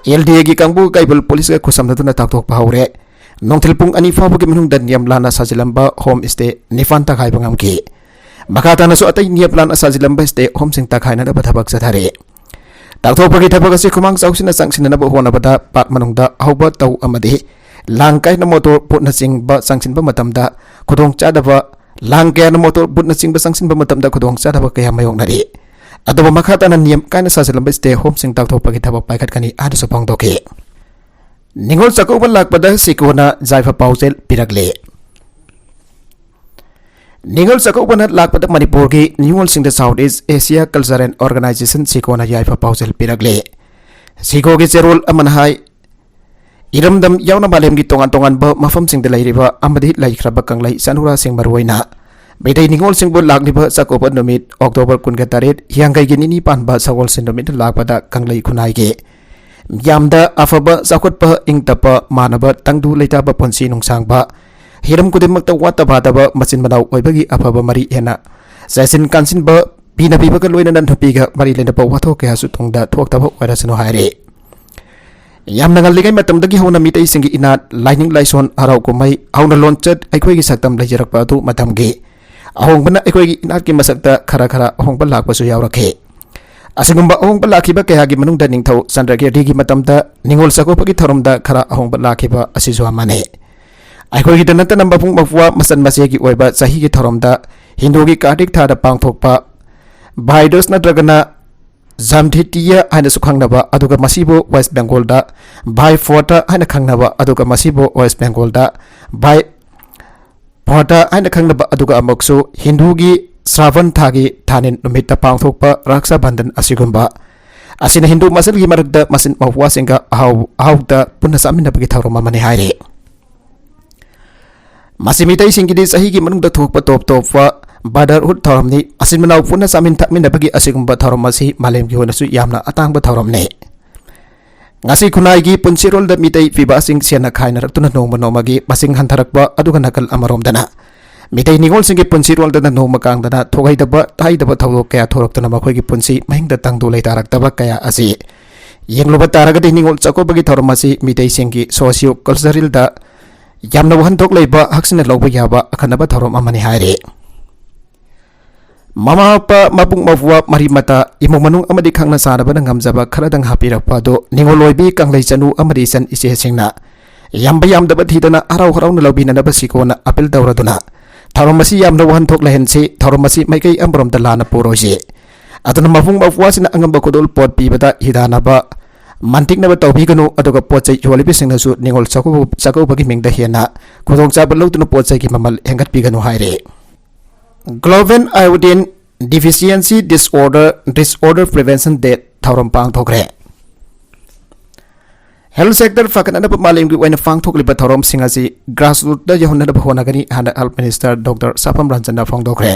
ꯑꯦꯜ ꯗꯤ ꯑꯦꯒꯤ ꯀꯥꯡꯕꯨ ꯀꯥꯏꯕꯨꯜ ꯄꯨꯂꯤꯁꯀ ꯈꯨꯠꯁꯝꯅꯗꯨꯅ ꯇꯥꯛꯊꯣꯛꯄ ꯍꯧꯔꯦ꯫ ꯅꯨꯡꯊꯤꯜ ꯄꯨꯡ ꯑꯅꯤ ꯐꯥꯎꯕꯒꯤ ꯃꯅꯨꯡꯗ ꯅꯤꯌꯝ ꯂꯥꯟꯅ ꯁꯥꯖꯤꯜꯂꯝꯕ ꯍꯣꯝ ꯁ꯭ꯇꯦ ꯅꯤꯄꯥꯟ ꯇꯛꯈꯥꯏꯕ ꯉꯝꯈꯤ꯫ ꯃꯈꯥ ꯇꯥꯅꯁꯨ ꯑꯇꯩ ꯅꯤꯌꯝ ꯂꯥꯟꯅ ꯁꯥꯖꯤꯜꯂꯝꯕ ꯁ꯭ꯇꯦ ꯍꯣꯝꯁꯤꯡ ꯇꯛꯈꯥꯏꯅꯅꯕ ꯊꯕꯛ ꯆꯠꯊꯔꯤ꯫ ꯇꯥꯛꯊꯣꯛꯄꯒꯤ ꯊꯕꯛ ꯑꯁꯤ ꯈꯨꯃꯥꯡ ꯆꯥꯎꯁꯤꯟꯅ ꯆꯪꯁꯤꯟꯅꯅꯕ ꯍꯣꯠꯅꯕꯗ ꯄꯥꯠ ꯃꯅꯨꯡꯗ ꯑꯍꯧꯕ ꯇꯧ ꯑꯃꯗꯤ ꯂꯥꯡ ꯀꯥꯏꯅ ꯃꯣꯇꯣꯔ ꯕꯨꯠꯅꯆꯤꯡꯕ ꯆꯪꯁꯤꯟꯕ ꯃꯇꯝꯗ ꯈꯨꯗꯣꯡꯆꯥꯗꯕ, ꯂꯥꯡ ꯀꯌꯥꯅ ꯃꯣꯇꯣꯔ ꯕꯨꯠꯅꯆꯤꯡꯕ ꯆꯪꯁꯤꯟꯕ ꯃꯇꯝꯗ ꯈꯨꯗꯣꯡꯆꯥꯗꯕ ꯀꯌꯥ ꯃꯥꯌꯣꯛꯅꯔꯤ꯫ ꯑꯗꯨꯕꯨ ꯃꯈꯥ ꯇꯥꯅ ꯅꯤꯌꯝ ꯀꯥꯏꯅ ꯁꯥꯖꯤꯜꯂꯝꯕ stay homeꯁꯤꯡ ꯇꯥꯛꯊꯣꯛꯄꯒꯤ ꯊꯕꯛ ꯄꯥꯏꯈꯠꯀꯅꯤ ꯍꯥꯏꯅꯁꯨ ꯐꯣꯡꯗꯣꯛꯈꯤ꯫ ꯅꯤꯉꯣꯜ ꯆꯥꯛꯀꯧꯕ ꯂꯥꯛꯄꯗ ꯁꯤꯀꯣꯅ ꯌꯥꯏꯐ ꯄꯥꯎꯖꯦꯜ ꯄꯤꯔꯛꯂꯦ꯫ ꯅꯤꯉꯣꯜ ꯆꯥꯛꯀꯧꯕꯅ ꯂꯥꯛꯄꯗ ꯃꯅꯤꯄꯨꯔꯒꯤ ꯅꯤꯉꯣꯜꯁꯤꯡꯗ South East Asia Cultural Organization ꯁꯤꯀꯣꯅ ꯌꯥꯏꯐ ꯄꯥꯎꯖꯦꯜ ꯄꯤꯔꯛꯂꯦ꯫ ꯁꯤꯀꯣꯒꯤ ꯆꯦꯔꯣꯜ ꯑꯃꯅ ꯍꯥꯏ, ꯏꯔꯝꯗꯝ ꯌꯥꯎꯅ ꯃꯥꯂꯦꯝꯒꯤ ꯇꯣꯉꯥꯟ ꯇꯣꯉꯥꯟꯕ ꯃꯐꯝꯁꯤꯡꯗ ꯂꯩꯔꯤꯕ ꯑꯃꯗꯤ ꯂꯩꯈ꯭ꯔꯕ ꯀꯪꯂꯩ ꯆꯅꯨꯔꯥꯁꯤꯡ, ꯃꯔꯨꯑꯣꯏꯅ ꯃꯩꯇꯩ ꯅꯤꯉꯣꯜꯁꯤꯡꯕꯨ ꯂꯥꯛꯂꯤꯕ ꯆꯥꯛꯀꯧꯕ ꯅꯨꯃꯤꯠ October ꯀꯨꯟꯒ ꯇꯔꯦꯠ, ꯍꯤꯌꯥꯡꯒꯩꯒꯤ ꯅꯤꯅꯤ ꯄꯥꯟꯕ ꯁꯒꯣꯜꯁꯦꯟ ꯅꯨꯃꯤꯠꯇ ꯂꯥꯛꯄꯗ ꯀꯪꯂꯩ ꯈꯨꯟꯅꯥꯏꯒꯤ ꯃꯤꯌꯥꯝꯗ ꯑꯐꯕ, ꯆꯥꯎꯈꯠꯄ, ꯏꯪ ꯇꯞꯄ, ꯃꯥꯟꯅꯕ, ꯇꯪꯗꯨ ꯂꯩꯇꯥꯕ ꯄꯨꯟꯁꯤ ꯅꯨꯡꯁꯥꯡꯕ, ꯍꯤꯔꯝ ꯈꯨꯗꯤꯡꯃꯛꯇ ꯋꯥꯠꯇ ꯄꯥꯗꯕ ꯃꯆꯤꯟ ꯃꯅꯥꯎ ꯑꯣꯏꯕꯒꯤ ꯑꯐꯕ ꯃꯔꯤ ꯍꯦꯟꯅ ꯆꯥꯁꯤꯟ ꯀꯥꯟꯁꯤꯟꯕ ꯄꯤꯅꯕꯤꯕꯒ ꯂꯣꯏꯅꯅ ꯅꯨꯄꯤꯒ ꯃꯔꯤ ꯂꯩꯅꯕ ꯋꯥꯊꯣꯛ ꯀꯌꯥꯁꯨ ꯇꯨꯡꯗ ꯊꯣꯛꯇꯕ ꯑꯣꯏꯔꯁꯅꯨ ꯍꯥꯏꯔꯤ꯫ ꯌꯥꯝꯅ ꯉꯜꯂꯤꯉꯩ ꯃꯇꯝꯗꯒꯤ ꯍꯧꯅ ꯃꯤꯇꯩꯁꯤꯡꯒꯤ ꯏꯅꯥꯠ, ꯂꯥꯏꯅꯤꯡ ꯂꯥꯏꯁꯣꯟ, ꯍꯔꯥꯎ ꯀꯨꯝꯍꯩ, ꯍꯧꯅ ꯂꯣꯟꯆꯠ, ꯑꯩꯈꯣꯏꯒꯤ ꯁꯛꯇꯝ ꯂꯩꯖꯔꯛꯄ ꯑꯗꯨ ꯃꯇꯝꯒꯤ ꯑꯍꯣꯡꯕꯅ ꯑꯩꯈꯣꯏꯒꯤ ꯏꯅꯥꯠꯀꯤ ꯃꯁꯛꯇ ꯈꯔ ꯈꯔ ꯑꯍꯣꯡꯕ ꯂꯥꯛꯄꯁꯨ ꯌꯥꯎꯔꯛꯈꯤ꯫ ꯑꯁꯤꯒꯨꯝꯕ ꯑꯍꯣꯡꯕ ꯂꯥꯛꯈꯤꯕ ꯀꯌꯥꯒꯤ ꯃꯅꯨꯡꯗ ꯅꯤꯡꯊꯧ ꯆꯟꯗ꯭ꯔꯀꯤꯔꯇꯤꯒꯤ ꯃꯇꯝꯗ ꯅꯤꯉꯣꯜ ꯆꯥꯛꯀꯧꯕꯒꯤ ꯊꯧꯔꯝꯗ ꯈꯔ ꯑꯍꯣꯡꯕ ꯂꯥꯛꯈꯤꯕ ꯑꯁꯤꯁꯨ ꯑꯃꯅꯤ꯫ ꯑꯩꯈꯣꯏꯒꯤꯗ ꯅꯠꯇꯅ ꯃꯕꯨꯡ ꯃꯧꯄ꯭ꯋꯥ ꯃꯆꯟ ꯃꯆꯦꯒꯤ ꯑꯣꯏꯕ ꯆꯍꯤꯒꯤ ꯊꯧꯔꯝꯗ ꯍꯤꯟꯗꯨꯒꯤ ꯀꯥꯔꯇꯤꯛ ꯊꯥꯗ ꯄꯥꯡꯊꯣꯛꯄ ꯚꯥꯏ ꯗꯨꯖ ꯅꯠꯇ꯭ꯔꯒꯅ ꯖꯥꯝꯊꯤꯇꯤꯌꯥ ꯍꯥꯏꯅꯁꯨ ꯈꯪꯅꯕ, ꯑꯗꯨꯒ ꯃꯁꯤꯕꯨ ꯋꯦꯁ ꯕꯦꯡꯒꯣꯜꯗ ꯚꯥꯏ ꯐꯣꯔꯇꯥ ꯍꯥꯏꯅ ꯈꯪꯅꯕ, ꯑꯗꯨꯒ ꯃꯁꯤꯕꯨ ꯋꯦꯁ ꯕꯦꯡꯒꯣꯜꯗ ꯚꯥꯏ ꯐꯣꯔꯇꯥ ꯍꯥꯏꯅ ꯈꯪꯅꯕ, ꯑꯗꯨꯒ ꯑꯃꯨꯛꯁꯨ ꯍꯤꯟꯗꯨꯒꯤ ꯁ꯭ꯔꯥꯕꯟ ꯊꯥꯒꯤ ꯊꯥꯅꯤꯟ ꯅꯨꯃꯤꯠꯇ ꯄꯥꯡꯊꯣꯛꯄ ꯔꯛꯁꯥ ꯕꯟꯙꯟ ꯑꯁꯤꯒꯨꯝꯕ ꯑꯁꯤꯅ ꯍꯤꯟꯗꯨ ꯃꯁꯦꯜꯒꯤ ꯃꯔꯛꯇ ꯃꯆꯤꯟ ꯃꯧꯄ꯭ꯋꯥꯁꯤꯡꯒ ꯑꯍꯥꯎ ꯑꯍꯥꯎꯗ ꯄꯨꯟꯅ ꯆꯥꯃꯤꯟꯅꯕꯒꯤ ꯊꯧꯔꯝ ꯑꯃꯅꯤ ꯍꯥꯏꯔꯤ꯫ ꯃꯁꯤ ꯃꯤꯇꯩꯁꯤꯡꯒꯤꯗꯤ ꯆꯍꯤꯒꯤ ꯃꯅꯨꯡꯗ ꯊꯣꯛꯄ ꯇꯣꯞ ꯇꯣꯞꯄ brotherhood ꯊꯧꯔꯝꯅꯤ꯫ ꯃꯆꯤꯟ ꯃꯅꯥꯎ ꯄꯨꯟꯅ ꯆꯥꯃꯤꯟ ꯊꯛꯃꯤꯟꯅꯕꯒꯤ ꯑꯁꯤꯒꯨꯝꯕ ꯊꯧꯔꯝ ꯑꯁꯤ ꯃꯥꯂꯦꯝꯒꯤ ꯑꯣꯏꯅꯁꯨ ꯌꯥꯝꯅ ꯑꯇꯥꯡꯕ ꯊꯧꯔꯝꯅꯤ꯫ ꯉꯁꯤ ꯈꯨꯟꯅꯥꯏꯒꯤ ꯄꯨꯟꯁꯤꯔꯣꯜꯗ ꯃꯤꯇꯩ ꯐꯤꯕꯥꯁꯤꯡ ꯁꯦꯟꯅ ꯈꯥꯏꯅꯔꯛꯇꯨꯅ ꯅꯣꯡꯃ ꯅꯣꯡꯃꯒꯤ ꯃꯁꯤꯡ ꯍꯟꯊꯔꯛꯄ, ꯑꯗꯨꯒ ꯅꯥꯀꯜ ꯑꯃꯔꯣꯝꯗꯅ ꯃꯤꯇꯩ ꯅꯤꯉꯣꯜꯁꯤꯡꯒꯤ ꯄꯨꯟꯁꯤꯔꯣꯜꯗꯅ ꯅꯣꯡꯃ ꯀꯥꯡꯗꯅ ꯊꯣꯛꯍꯩꯗꯕ ꯇꯥꯍꯩꯗꯕ ꯊꯧꯗꯣꯛ ꯀꯌꯥ ꯊꯣꯔꯛꯇꯨꯅ ꯃꯈꯣꯏꯒꯤ ꯄꯨꯟꯁꯤ ꯃꯍꯤꯡꯗ ꯇꯪꯗꯨ ꯂꯩꯇꯥꯔꯛꯇꯕ ꯀꯌꯥ ꯑꯁꯤ ꯌꯦꯡꯂꯨꯕ ꯇꯥꯔꯒꯗꯤ ꯅꯤꯉꯣꯜ ꯆꯥꯛꯀꯧꯕꯒꯤ ꯊꯧꯔꯝ ꯑꯁꯤ ꯃꯤꯇꯩꯁꯤꯡꯒꯤ socio culturalꯗ ꯌꯥꯝꯅ ꯋꯥꯍꯟꯊꯣꯛ ꯂꯩꯕ, ꯍꯛꯁꯤꯟꯅ ꯂꯧꯕ ꯌꯥꯕ ꯑꯈꯟꯅꯕ ꯊꯧꯔꯝ ꯑꯃꯅꯤ ꯍꯥꯏꯔꯤ꯫ ꯃꯃꯥ ꯃꯄꯥ, ꯃꯕꯨꯡ ꯃꯧꯄ꯭ꯋꯥ, ꯃꯔꯤ ꯃꯇꯥ, ꯏꯃꯨꯡ ꯃꯅꯨꯡ ꯑꯃꯗꯤ ꯈꯪꯅ ꯆꯥꯟꯅꯕꯅ ꯉꯝꯖꯕ ꯈꯔꯗꯪ ꯍꯥꯞꯄꯤꯔꯛꯄ ꯑꯗꯨ ꯅꯤꯉꯣꯜ ꯑꯣꯏꯕꯤ, ꯀꯪꯂꯩ ꯆꯅꯨ ꯑꯃꯗꯤ ꯏꯆꯟ ꯏꯆꯦꯁꯤꯡꯅ ꯌꯥꯝꯕ ꯌꯥꯝꯗꯕ ꯊꯤꯗꯅ ꯍꯔꯥꯎ ꯍꯔꯥꯎꯅ ꯂꯧꯕꯤꯅꯅꯕ ꯁꯤꯀꯣꯟꯅ appeal ꯇꯧꯔꯗꯨꯅ ꯊꯧꯔꯝ ꯑꯁꯤ ꯌꯥꯝꯅ ꯋꯥꯍꯟꯊꯣꯛ ꯂꯩꯍꯟꯁꯤ, ꯊꯧꯔꯝ ꯑꯁꯤ ꯃꯥꯏꯀꯩ ꯑꯃꯔꯣꯝꯗ ꯂꯥꯟꯅ ꯄꯨꯔꯣꯏꯁꯤ꯫ ꯑꯗꯨꯅ ꯃꯄꯨꯡ ꯃꯧꯄ꯭ꯋꯥꯁꯤꯡꯅ ꯑꯉꯝꯕ ꯈꯨꯗꯣꯜꯄꯣꯠ ꯄꯤꯕꯗ ꯍꯤꯗꯥꯟꯅꯕ, ꯃꯟꯇꯤꯛꯅꯕ ꯇꯧꯕꯤꯒꯅꯨ, ꯑꯗꯨꯒ ꯄꯣꯠ ꯆꯩ ꯌꯣꯜꯂꯤꯕꯁꯤꯡꯅꯁꯨ ꯅꯤꯉꯣꯜ ꯆꯥꯛꯀꯧꯕ-, ꯆꯥꯛꯀꯧꯕꯒꯤ ꯃꯤꯡꯗ ꯍꯦꯟꯅ ꯈꯨꯗꯣꯡꯆꯥꯕ ꯂꯧꯗꯨꯅ ꯄꯣꯠ ꯆꯩꯒꯤ ꯃꯃꯜ ꯍꯦꯟꯒꯠꯄꯤꯒꯅꯨ ꯍꯥꯏꯔꯤ꯫ Global Iodine Deficiency Disorder, Disorder Prevention Day ꯊꯧꯔꯝ ꯄꯥꯡꯊꯣꯛꯈ꯭ꯔꯦ꯫ Health sector ꯐꯒꯠꯅꯅꯕ ꯃꯥꯂꯦꯝꯒꯤ ꯑꯣꯏꯅ ꯄꯥꯡꯊꯣꯛꯂꯤꯕ ꯊꯧꯔꯝꯁꯤꯡ ꯑꯁꯤ grassrootsꯇ ꯌꯧꯍꯟꯅꯕ ꯍꯣꯠꯅꯒꯅꯤ ꯍꯥꯏꯅ Health Minister Doctor ꯁꯥꯐꯝ ꯔꯟꯖꯟꯅ ꯐꯣꯡꯗꯣꯛꯈ꯭ꯔꯦ꯫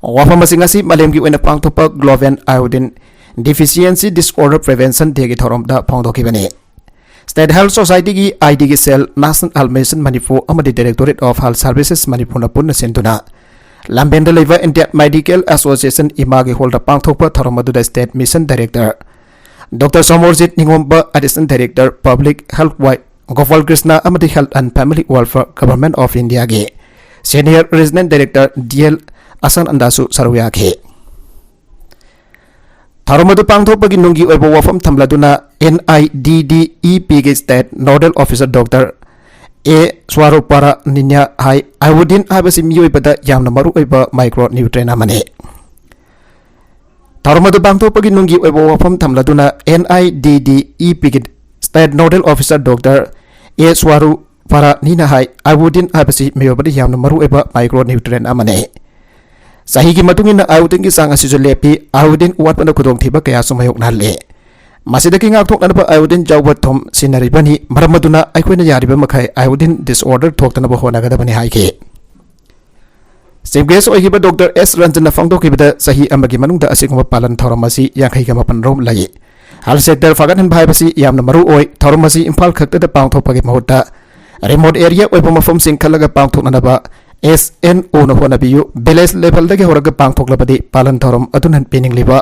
ꯋꯥꯐꯝ ꯑꯁꯤ ꯉꯁꯤ ꯃꯥꯂꯦꯝꯒꯤ ꯑꯣꯏꯅ ꯄꯥꯡꯊꯣꯛꯄ Global Iodine Deficiency Disorder Prevention Dayꯒꯤ ꯊꯧꯔꯝꯗ ꯐꯣꯡꯗꯣꯛꯈꯤꯕꯅꯤ꯫ State Health Societyꯒꯤ, IDꯒꯤ cell, National Health Mission Manipur ꯑꯃꯗꯤ Directorate of Health Services ꯃꯅꯤꯄꯨꯔꯅ ꯄꯨꯟꯅ ꯁꯤꯟꯗꯨꯅ ꯂꯝꯕꯦꯟꯗ ꯂꯩꯕ Indian Medical Association ꯏꯃꯥꯒꯤ hallꯗ ꯄꯥꯡꯊꯣꯛꯄ ꯊꯧꯔꯝ ꯑꯗꯨꯗ State Mission Director Doctor Somorjit ꯅꯤꯉꯣꯝꯕ, Additional Director Public Health Y Gopal Krishna ꯑꯃꯗꯤ Health and Family Welfare Government of Indiaꯒꯤ Senior Regional Director DL ꯑꯁꯥꯟ ꯑꯟꯗꯥꯁꯨ ꯁꯔꯨꯛ ꯌꯥꯈꯤ꯫ ꯊꯧꯔꯝ ꯑꯗꯨ ꯄꯥꯡꯊꯣꯛꯄꯒꯤ ꯅꯨꯡꯒꯤ ꯑꯣꯏꯕ ꯋꯥꯐꯝ ꯊꯝꯂꯗꯨꯅ NIDDEPꯒꯤ State Nodal Officer Doctor ꯑꯦ ꯁ꯭ꯋꯥꯔꯨꯄꯥꯔꯥ ꯅꯤꯅ꯭ꯌꯥ ꯍꯥꯏ, iodine ꯍꯥꯏꯕꯁꯤ ꯃꯤꯑꯣꯏꯕꯗ ꯌꯥꯝꯅ ꯃꯔꯨꯑꯣꯏꯕ micronutrient ꯑꯃꯅꯤ꯫ ꯊꯧꯔꯝ ꯑꯗꯨ ꯄꯥꯡꯊꯣꯛꯄꯒꯤ ꯅꯨꯡꯒꯤ ꯑꯣꯏꯕ ꯋꯥꯐꯝ ꯊꯝꯂꯗꯨꯅ NIDDEPꯒꯤ State Nodal Officer Doctor ꯑꯦ ꯁ꯭ꯋꯥꯔꯨ ꯄꯥꯔꯥꯅꯤꯅ ꯍꯥꯏ, iodine ꯍꯥꯏꯕꯁꯤ ꯃꯤꯑꯣꯏꯕꯗ ꯌꯥꯝꯅ ꯃꯔꯨꯑꯣꯏꯕ micronutrient ꯑꯃꯅꯤ꯫ ꯆꯍꯤꯒꯤ ꯃꯇꯨꯡ ꯏꯟꯅ iotineꯒꯤ ꯆꯥꯡ ꯑꯁꯤꯁꯨ ꯂꯦꯞꯄꯤ꯫ Iodine ꯋꯥꯠꯄꯅ ꯈꯨꯗꯣꯡꯊꯤꯕ ꯀꯌꯥꯁꯨ ꯃꯥꯌꯣꯛꯅꯍꯜꯂꯤ꯫ ꯃꯁꯤꯗꯒꯤ ꯉꯥꯛꯊꯣꯛꯅꯅꯕ iodine ꯌꯥꯎꯕ ꯊꯨꯝ ꯁꯤꯖꯤꯟꯅꯔꯤꯕꯅꯤ꯫ ꯃꯔꯝ ꯑꯗꯨꯅ ꯑꯩꯈꯣꯏꯅ ꯌꯥꯔꯤꯕ ꯃꯈꯩ iodine disorder ꯊꯣꯛꯇꯅꯕ ꯍꯣꯠꯅꯒꯗꯕꯅꯤ ꯍꯥꯏꯈꯤ꯫ Chief Guest ꯑꯣꯏꯈꯤꯕ Doctor ꯑꯦꯁ ꯔꯟꯖꯟꯅ ꯐꯣꯡꯗꯣꯛꯈꯤꯕꯗ, ꯆꯍꯤ ꯑꯃꯒꯤ ꯃꯅꯨꯡꯗ ꯑꯁꯤꯒꯨꯝꯕ ꯄꯥꯂꯟ ꯊꯧꯔꯝ ꯑꯁꯤ ꯌꯥꯡꯈꯩꯒ ꯃꯥꯄꯟ ꯔꯣꯝ ꯂꯩ꯫ Health sector ꯐꯒꯠꯍꯟꯕ ꯍꯥꯏꯕꯁꯤ ꯌꯥꯝꯅ ꯃꯔꯨ ꯑꯣꯏ꯫ ꯊꯧꯔꯝ ꯑꯁꯤ ꯏꯝꯐꯥꯜ ꯈꯛꯇꯗ ꯄꯥꯡꯊꯣꯛꯄꯒꯤ ꯃꯍꯨꯠꯇ remote area ꯑꯣꯏꯕ ꯃꯐꯝꯁꯤꯡ ꯈꯜꯂꯒ ꯄꯥꯡꯊꯣꯛꯅꯅꯕ SNOꯅ ꯍꯣꯠꯅꯕꯤꯌꯨ꯫ Village levelꯗꯒꯤ ꯍꯧꯔꯒ ꯄꯥꯡꯊꯣꯛꯂꯕꯗꯤ ꯄꯥꯂꯟ ꯊꯧꯔꯝ ꯑꯗꯨꯅ ꯄꯤꯅꯤꯡꯂꯤꯕ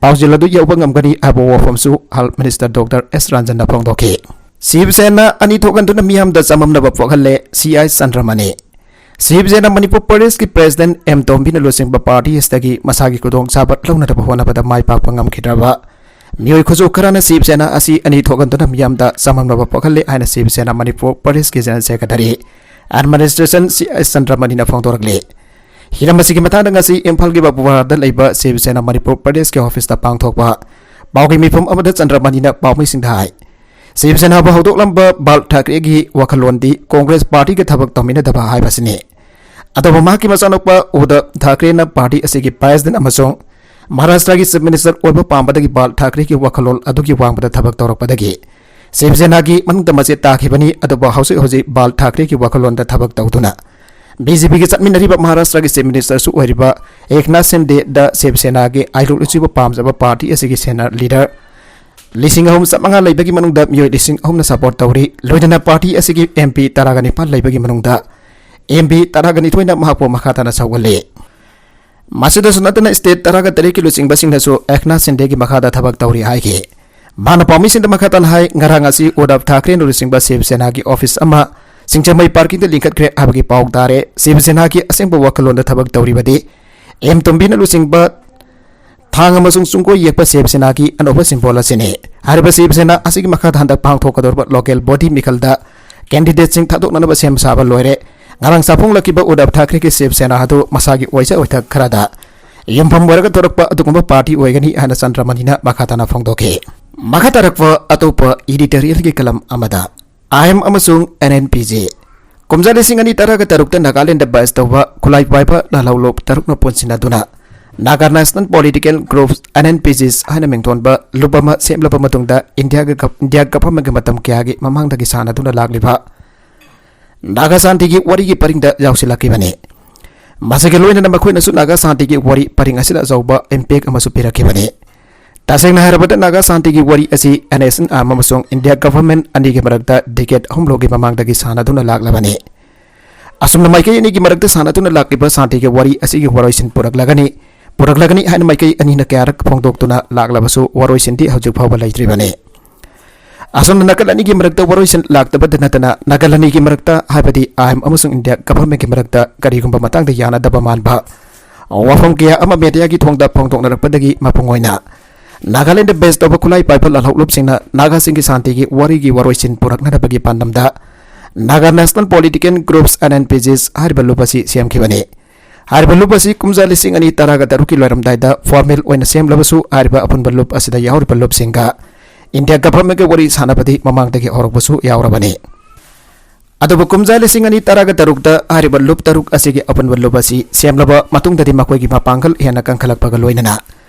ꯄꯥꯎꯖꯦꯜ ꯑꯗꯨ ꯌꯧꯕ ꯉꯝꯒꯅꯤ ꯍꯥꯏꯕ ꯋꯥꯐꯝꯁꯨ Health Minister Doctor ꯑꯦꯁ ꯔꯟꯖꯟꯅ ꯐꯣꯡꯗꯣꯛꯈꯤ꯫ ꯁꯤꯕ ꯁꯦꯅꯥ ꯑꯅꯤ ꯊꯣꯛꯍꯟꯗꯨꯅ ꯃꯤꯌꯥꯝꯗ ꯆꯃꯝꯅꯕ ꯄꯣꯛꯍꯜꯂꯦ, ꯁꯤ ꯑꯥꯏ ꯆꯟꯗ꯭ꯔꯃꯅꯤ꯫ ꯁꯤꯕ ꯁꯦꯅꯥ ꯃꯅꯤꯄꯨꯔ ꯄ꯭ꯔꯗꯦꯁꯀꯤ President ꯑꯦꯝ ꯇꯣꯝꯕꯤꯅ ꯂꯨꯆꯤꯡꯕ party ꯑꯁꯤꯗꯒꯤ ꯃꯁꯥꯒꯤ ꯈꯨꯗꯣꯡꯆꯥꯕ ꯂꯧꯅꯗꯕ ꯍꯣꯠꯅꯕꯗ ꯃꯥꯏ ꯄꯥꯛꯄ ꯉꯝꯈꯤꯗ꯭ꯔꯕ ꯃꯤꯑꯣꯏ ꯈꯨꯠꯁꯨ ꯈꯔꯅ ꯁꯤꯕ ꯁꯦꯅꯥ ꯑꯁꯤ ꯑꯅꯤ ꯊꯣꯛꯍꯟꯗꯨꯅ ꯃꯤꯌꯥꯝꯗ ꯆꯃꯝꯅꯕ ꯄꯣꯛꯍꯜꯂꯦ ꯍꯥꯏꯅ ꯁꯤꯕ ꯁꯦꯅꯥ ꯃꯅꯤꯄꯨꯔ ꯄ꯭ꯔꯗꯦꯁꯀꯤ General Secretary Administration C I ꯆꯟꯗ꯭ꯔꯃꯅꯤꯅ ꯐꯣꯡꯗꯣꯔꯛꯂꯤ꯫ ꯍꯤꯔꯝ ꯑꯁꯤꯒꯤ ꯃꯇꯥꯡꯗ ꯉꯁꯤ ꯏꯝꯐꯥꯜꯒꯤ ꯕꯥꯕꯨꯋꯥꯔꯥꯗ ꯂꯩꯕ ꯁꯤꯕ ꯁꯦꯅꯥ ꯃꯅꯤꯄꯨꯔ ꯄ꯭ꯔꯗꯦꯁꯀꯤ ꯑꯣꯐꯤꯁꯇ ꯄꯥꯡꯊꯣꯛꯄ ꯄꯥꯎꯒꯤ ꯃꯤꯐꯝ ꯑꯃꯗ ꯆꯟꯗ꯭ꯔꯃꯅꯤꯅ ꯄꯥꯎꯃꯤꯁꯤꯡꯗ ꯍꯥꯏ꯫ ꯁꯤꯕ ꯁꯦꯅꯥꯕꯨ ꯍꯧꯗꯣꯛꯂꯝꯕ ꯕꯥꯜ ꯊꯥꯀ꯭ꯔꯦꯒꯤ ꯋꯥꯈꯜꯂꯣꯟꯗꯤ ꯀꯣꯡꯒ꯭ꯔꯦꯁ ꯄꯥꯔꯇꯤꯒ ꯊꯕꯛ ꯇꯧꯃꯤꯟꯅꯗꯕ ꯍꯥꯏꯕꯁꯤꯅꯤ꯫ ꯑꯗꯨꯕꯨ ꯃꯍꯥꯛꯀꯤ ꯃꯆꯥꯅꯨꯄꯥ ꯎꯗꯕ ꯊꯥꯀ꯭ꯔꯦꯅ ꯄꯥꯔꯇꯤ ꯑꯁꯤꯒꯤ ꯄ꯭ꯔꯦꯁꯤꯗꯦꯟꯠ ꯑꯃꯁꯨꯡ ꯃꯍꯥꯔꯥꯁꯇ꯭ꯔꯒꯤ ꯆꯤꯐ ꯃꯤꯅꯤꯁꯇꯔ ꯑꯣꯏꯕ ꯄꯥꯝꯕꯗꯒꯤ ꯕꯥꯜ ꯊꯥꯀ꯭ꯔꯦꯒꯤ ꯋꯥꯈꯜꯂꯣꯟ ꯑꯗꯨꯒꯤ ꯋꯥꯡꯃꯗ ꯊꯕꯛ ꯇꯧꯔꯛꯄꯗꯒꯤ ꯁꯤꯕ ꯁꯦꯅꯥꯒꯤ ꯃꯅꯨꯡꯗ ꯃꯆꯦꯠ ꯇꯥꯈꯤꯕꯅꯤ꯫ ꯑꯗꯨꯕꯨ ꯍꯧꯖꯤꯛ ꯍꯧꯖꯤꯛ ꯕꯥꯜ ꯊꯥꯀ꯭ꯔꯦꯒꯤ ꯋꯥꯈꯜꯂꯣꯟꯗ ꯊꯕꯛ ꯇꯧꯗꯨꯅ ꯕꯤ ꯖꯦ ꯄꯤꯒ ꯆꯠꯃꯤꯟꯅꯔꯤꯕ ꯃꯍꯥꯔꯥꯁꯇ꯭ꯔꯒꯤ ꯆꯤꯐ ꯃꯤꯅꯤꯁꯇꯔꯁꯨ ꯑꯣꯏꯔꯤꯕ ꯑꯦꯛꯅꯥꯊ ꯁꯤꯟꯗꯦꯗ ꯁꯤꯕ ꯁꯦꯅꯥꯒꯤ ꯑꯥꯏꯂꯣꯂꯣꯖꯤꯕꯨ ꯄꯥꯝꯖꯕ ꯄꯥꯔꯇꯤ ꯑꯁꯤꯒꯤ ꯁꯦꯅꯥ ꯂꯤꯗꯔ ꯂꯤꯁꯤꯡ ꯑꯍꯨꯝ ꯆꯥꯃꯉꯥ ꯂꯩꯕꯒꯤ ꯃꯅꯨꯡꯗ ꯃꯤꯑꯣꯏ ꯂꯤꯁꯤꯡ ꯑꯍꯨꯝꯅ ꯁꯄꯣꯔꯠ ꯇꯧꯔꯤ꯫ ꯂꯣꯏꯅꯅ ꯄꯥꯔꯇꯤ ꯑꯁꯤꯒꯤ ꯑꯦꯝ ꯄꯤ ꯇꯔꯥꯒ ꯅꯤꯄꯥꯟ ꯂꯩꯕꯒꯤ ꯃꯅꯨꯡꯗ ꯑꯦꯝ ꯄꯤ ꯇꯔꯥꯒ ꯅꯤꯊꯣꯏꯅ ꯃꯍꯥꯛꯄꯨ ꯃꯈꯥ ꯇꯥꯅ ꯁꯧꯒꯠꯂꯤ꯫ ꯃꯁꯤꯗꯁꯨ ꯅꯠꯇꯅ ꯁ꯭ꯇꯦꯠ ꯇꯔꯥꯒ ꯇꯔꯦꯠꯀꯤ ꯂꯨꯆꯤꯡꯕꯁꯤꯡꯅꯁꯨ ꯑꯦꯛꯅꯥꯊ ꯁꯤꯟꯗꯦꯒꯤ ꯃꯈꯥꯗ ꯊꯕꯛ ꯇꯧꯔꯤ ꯍꯥꯏꯈꯤ꯫ ꯃꯥꯅ ꯄꯥꯎꯃꯤꯁꯤꯡꯗ ꯃꯈꯥ ꯇꯥꯅ ꯍꯥꯏ, ꯉꯔꯥꯡ ꯑꯁꯤ ꯎꯗꯕ ꯊꯥꯀ꯭ꯔꯦꯅ ꯂꯨꯆꯤꯡꯕ ꯁꯤꯕ ꯁꯦꯅꯥꯒꯤ ꯑꯣꯐꯤꯁ ꯑꯃ ꯁꯤꯡꯖꯃꯩ ꯄꯥꯔꯀꯤꯡꯗ ꯂꯤꯡꯈꯠꯈ꯭ꯔꯦ ꯍꯥꯏꯕꯒꯤ ꯄꯥꯎ ꯇꯥꯔꯦ꯫ ꯁꯤꯕ ꯁꯦꯅꯥꯒꯤ ꯑꯁꯦꯡꯕ ꯋꯥꯈꯜꯂꯣꯟꯗ ꯊꯕꯛ ꯇꯧꯔꯤꯕꯗꯤ ꯑꯦꯝ ꯇꯣꯝꯕꯤꯅ ꯂꯨꯆꯤꯡꯕ ꯊꯥꯡ ꯑꯃꯁꯨꯡ ꯆꯨꯡꯒꯣꯏ ꯌꯦꯛꯄ ꯁꯤꯕ ꯁꯦꯅꯥꯒꯤ ꯑꯅꯧꯕ ꯁꯤꯝꯕꯣꯜ ꯑꯁꯤꯅꯤ꯫ ꯍꯥꯏꯔꯤꯕ ꯁꯤꯕ ꯁꯦꯅꯥ ꯑꯁꯤꯒꯤ ꯃꯈꯥꯗ ꯍꯟꯗꯛ ꯄꯥꯡꯊꯣꯛꯀꯗꯧꯔꯤꯕ ꯂꯣꯀꯦꯜ ꯕꯣꯗꯤ ꯃꯤꯈꯜꯗ ꯀꯦꯟꯗꯤꯗꯦꯠꯁꯤꯡ ꯊꯥꯗꯣꯛꯅꯅꯕ ꯁꯦꯝ ꯁꯥꯕ ꯂꯣꯏꯔꯦ꯫ ꯉꯔꯥꯡ ꯆꯥꯐꯣꯡꯂꯛꯈꯤꯕ ꯎꯗꯕ ꯊꯥꯀ꯭ꯔꯦꯒꯤ ꯁꯤꯕ ꯁꯦꯅꯥ ꯑꯗꯨ ꯃꯁꯥꯒꯤ ꯑꯣꯏꯖ ꯑꯣꯏꯊꯛ ꯈꯔꯗ ꯌꯨꯝꯐꯝ ꯑꯣꯏꯔꯒ ꯊꯣꯔꯛꯄ ꯑꯗꯨꯒꯨꯝꯕ ꯄꯥꯔꯇꯤ ꯑꯣꯏꯒꯅꯤ ꯍꯥꯏꯅ ꯆꯟꯗ꯭ꯔꯃꯅꯤꯅ ꯃꯈꯥ ꯇꯥꯅ ꯐꯣꯡꯗꯣꯛꯈꯤ꯫ ꯃꯈꯥ ꯇꯥꯔꯛꯄ ꯑꯇꯣꯞꯄ ꯏꯗꯤꯇꯣꯔꯤꯌꯦꯜꯒꯤ ꯀꯂꯝ ꯑꯃꯗ ꯑꯥꯏ ꯑꯦꯝ ꯑꯃꯁꯨꯡ ꯑꯦꯟ ꯑꯦꯟ ꯄꯤ ꯖꯤ꯫ ꯀꯨꯝꯖꯥ ꯂꯤꯁꯤꯡ ꯑꯅꯤ ꯇꯔꯥꯒ ꯇꯔꯨꯛꯇ ꯅꯥꯒꯥꯂꯦꯟꯗ ꯕꯦꯖ ꯇꯧꯕ ꯈꯨꯠꯂꯥꯏ ꯄꯥꯏꯕ ꯂꯥꯜꯍꯧꯂꯨꯞ ꯇꯔꯨꯛꯅ ꯄꯨꯟꯁꯤꯟꯅꯗꯨꯅ Naga national political group, N N P Gs, ꯍꯥꯏꯅ ꯃꯤꯡꯊꯣꯟꯕ ꯂꯨꯞ ꯑꯃ ꯁꯦꯝꯂꯕ ꯃꯇꯨꯡꯗ ꯏꯟꯗꯤꯌꯥꯒ ꯒꯚ-, ꯏꯟꯗꯤꯌꯥ ꯒꯚꯔꯟꯃꯦꯟꯠꯀꯤ ꯃꯇꯝ ꯀꯌꯥꯒꯤ ꯃꯃꯥꯡꯗꯒꯤ ꯁꯥꯟꯅꯗꯨꯅ ꯂꯥꯛꯂꯤꯕ ꯅꯥꯒꯥ ꯁꯥꯟꯇꯤꯒꯤ ꯋꯥꯔꯤꯒꯤ ꯄꯔꯤꯡꯗ ꯌꯥꯎꯁꯤꯜꯂꯛꯈꯤꯕꯅꯤ꯫ ꯃꯁꯤꯒ ꯂꯣꯏꯅꯅ ꯃꯈꯣꯏꯅꯁꯨ ꯅꯥꯒꯥ ꯁꯥꯟꯇꯤꯒꯤ ꯋꯥꯔꯤ ꯄꯔꯤꯡ ꯑꯁꯤꯗ ꯑꯆꯧꯕ ꯏꯝꯄꯦꯛ ꯑꯃꯁꯨ ꯄꯤꯔꯛꯈꯤꯕꯅꯤ꯫ ꯇꯁꯦꯡꯅ ꯍꯥꯏꯔꯕꯗ ꯅꯥꯒꯥ ꯁꯥꯟꯇꯤꯒꯤ ꯋꯥꯔꯤ ꯑꯁꯤ ꯑꯦꯟ ꯑꯦꯁ ꯑꯦꯟ ꯑꯥꯔ ꯑꯃꯁꯨꯡ ꯏꯟꯗꯤꯌꯥ ꯒꯚꯔꯟꯃꯦꯟꯠ ꯑꯅꯤꯒꯤ ꯃꯔꯛꯇ ꯗꯤꯀꯦꯠ ꯑꯍꯨꯝ ꯂꯣꯝꯒꯤ ꯃꯃꯥꯡꯗꯒꯤ ꯁꯥꯟꯅꯗꯨꯅ ꯂꯥꯛꯂꯕꯅꯤ꯫ ꯑꯁꯨꯝꯅ ꯃꯥꯏꯀꯩ ꯑꯅꯤꯒꯤ ꯃꯔꯛꯇ ꯁꯥꯟꯅꯗꯨꯅ ꯂꯥꯛꯂꯤꯕ ꯁꯥꯟꯇꯤꯒꯤ ꯋꯥꯔꯤ ꯑꯁꯤꯒꯤ ꯋꯥꯔꯣꯏꯁꯤꯟ ꯄꯨꯔꯛꯂꯒꯅꯤ, ꯄꯨꯔꯛꯂꯒꯅꯤ ꯍꯥꯏꯅ ꯃꯥꯏꯀꯩ ꯑꯅꯤꯅ ꯀꯌꯥꯔꯛ ꯐꯣꯡꯗꯣꯛꯇꯨꯅ ꯂꯥꯛꯂꯕꯁꯨ ꯋꯥꯔꯣꯏꯁꯤꯟꯗꯤ ꯍꯧꯖꯤꯛ ꯐꯥꯎꯕ ꯂꯩꯇ꯭ꯔꯤꯕꯅꯤ꯫ ꯑꯁꯨꯝꯅ ꯅꯥꯀꯜ ꯑꯅꯤꯒꯤ ꯃꯔꯛꯇ ꯋꯥꯔꯣꯏꯁꯤꯟ ꯂꯥꯛꯇꯕꯗ ꯅꯠꯇꯅ ꯅꯥꯀꯜ ꯑꯅꯤꯒꯤ ꯃꯔꯛꯇ, ꯍꯥꯏꯕꯗꯤ ꯑꯥꯏ ꯑꯦꯝ ꯑꯃꯁꯨꯡ ꯏꯟꯗꯤꯌꯥ ꯒꯚꯔꯟꯃꯦꯟꯠꯀꯤ ꯃꯔꯛꯇ ꯀꯔꯤꯒꯨꯝꯕ ꯃꯇꯥꯡꯗ ꯌꯥꯅꯗꯕ ꯃꯥꯟꯕ ꯋꯥꯐꯝ ꯀꯌꯥ ꯑꯃ ꯃꯦꯗꯤꯌꯥꯒꯤ ꯊꯣꯡꯗ ꯐꯣꯡꯗꯣꯛꯅꯔꯛꯄꯗꯒꯤ ꯃꯄꯨꯡ ꯑꯣꯏꯅ ꯅꯥꯒꯥꯂꯦꯟꯗ ꯕꯦꯖ ꯇꯧꯕ ꯈꯨꯠꯂꯥꯏ ꯄꯥꯏꯕ ꯂꯥꯜꯍꯧꯂꯨꯞꯁꯤꯡꯅ ꯅꯥꯒꯥꯁꯤꯡꯒꯤ ꯁꯥꯟꯇꯤꯒꯤ ꯋꯥꯔꯤꯒꯤ ꯋꯥꯔꯣꯏꯁꯤꯟ ꯄꯨꯔꯛꯅꯅꯕꯒꯤ ꯄꯥꯟꯗꯝꯗ Naga national political groups, N N P Gs, ꯍꯥꯏꯔꯤꯕ ꯂꯨꯞ ꯑꯁꯤ ꯁꯦꯝꯈꯤꯕꯅꯤ꯫ ꯍꯥꯏꯔꯤꯕ ꯂꯨꯞ ꯑꯁꯤ ꯀꯨꯝꯖꯥ ꯂꯤꯁꯤꯡ ꯑꯅꯤ ꯇꯔꯥꯒ ꯇꯔꯨꯛꯀꯤ ꯂꯣꯏꯔꯝꯗꯥꯏꯗ ꯐꯣꯔꯃꯦꯜ ꯑꯣꯏꯅ ꯁꯦꯝꯂꯕꯁꯨ, ꯍꯥꯏꯔꯤꯕ ꯑꯄꯨꯟꯕ ꯂꯨꯞ ꯑꯁꯤꯗ ꯌꯥꯎꯔꯤꯕ ꯂꯨꯞꯁꯤꯡꯒ ꯏꯟꯗꯤꯌꯥ ꯒꯚꯔꯟꯃꯦꯟꯠꯀ ꯋꯥꯔꯤ ꯁꯥꯟꯅꯕꯗꯤ ꯃꯃꯥꯡꯗꯒꯤ ꯍꯧꯔꯛꯄꯁꯨ ꯌꯥꯎꯔꯕꯅꯤ꯫ ꯑꯗꯨꯕꯨ ꯀꯨꯝꯖꯥ ꯂꯤꯁꯤꯡ ꯑꯅꯤ ꯇꯔꯥꯒ ꯇꯔꯨꯛꯇ ꯍꯥꯏꯔꯤꯕ ꯂꯨꯞ ꯇꯔꯨꯛ ꯑꯁꯤꯒꯤ ꯑꯄꯨꯟꯕ ꯂꯨꯞ ꯑꯁꯤ ꯁꯦꯝꯂꯕ ꯃꯇꯨꯡꯗꯗꯤ ꯃꯈꯣꯏꯒꯤ ꯃꯄꯥꯡꯒꯜ ꯍꯦꯟꯅ ꯀꯟꯈꯠꯂꯛꯄꯒ ꯂꯣꯏꯅꯅ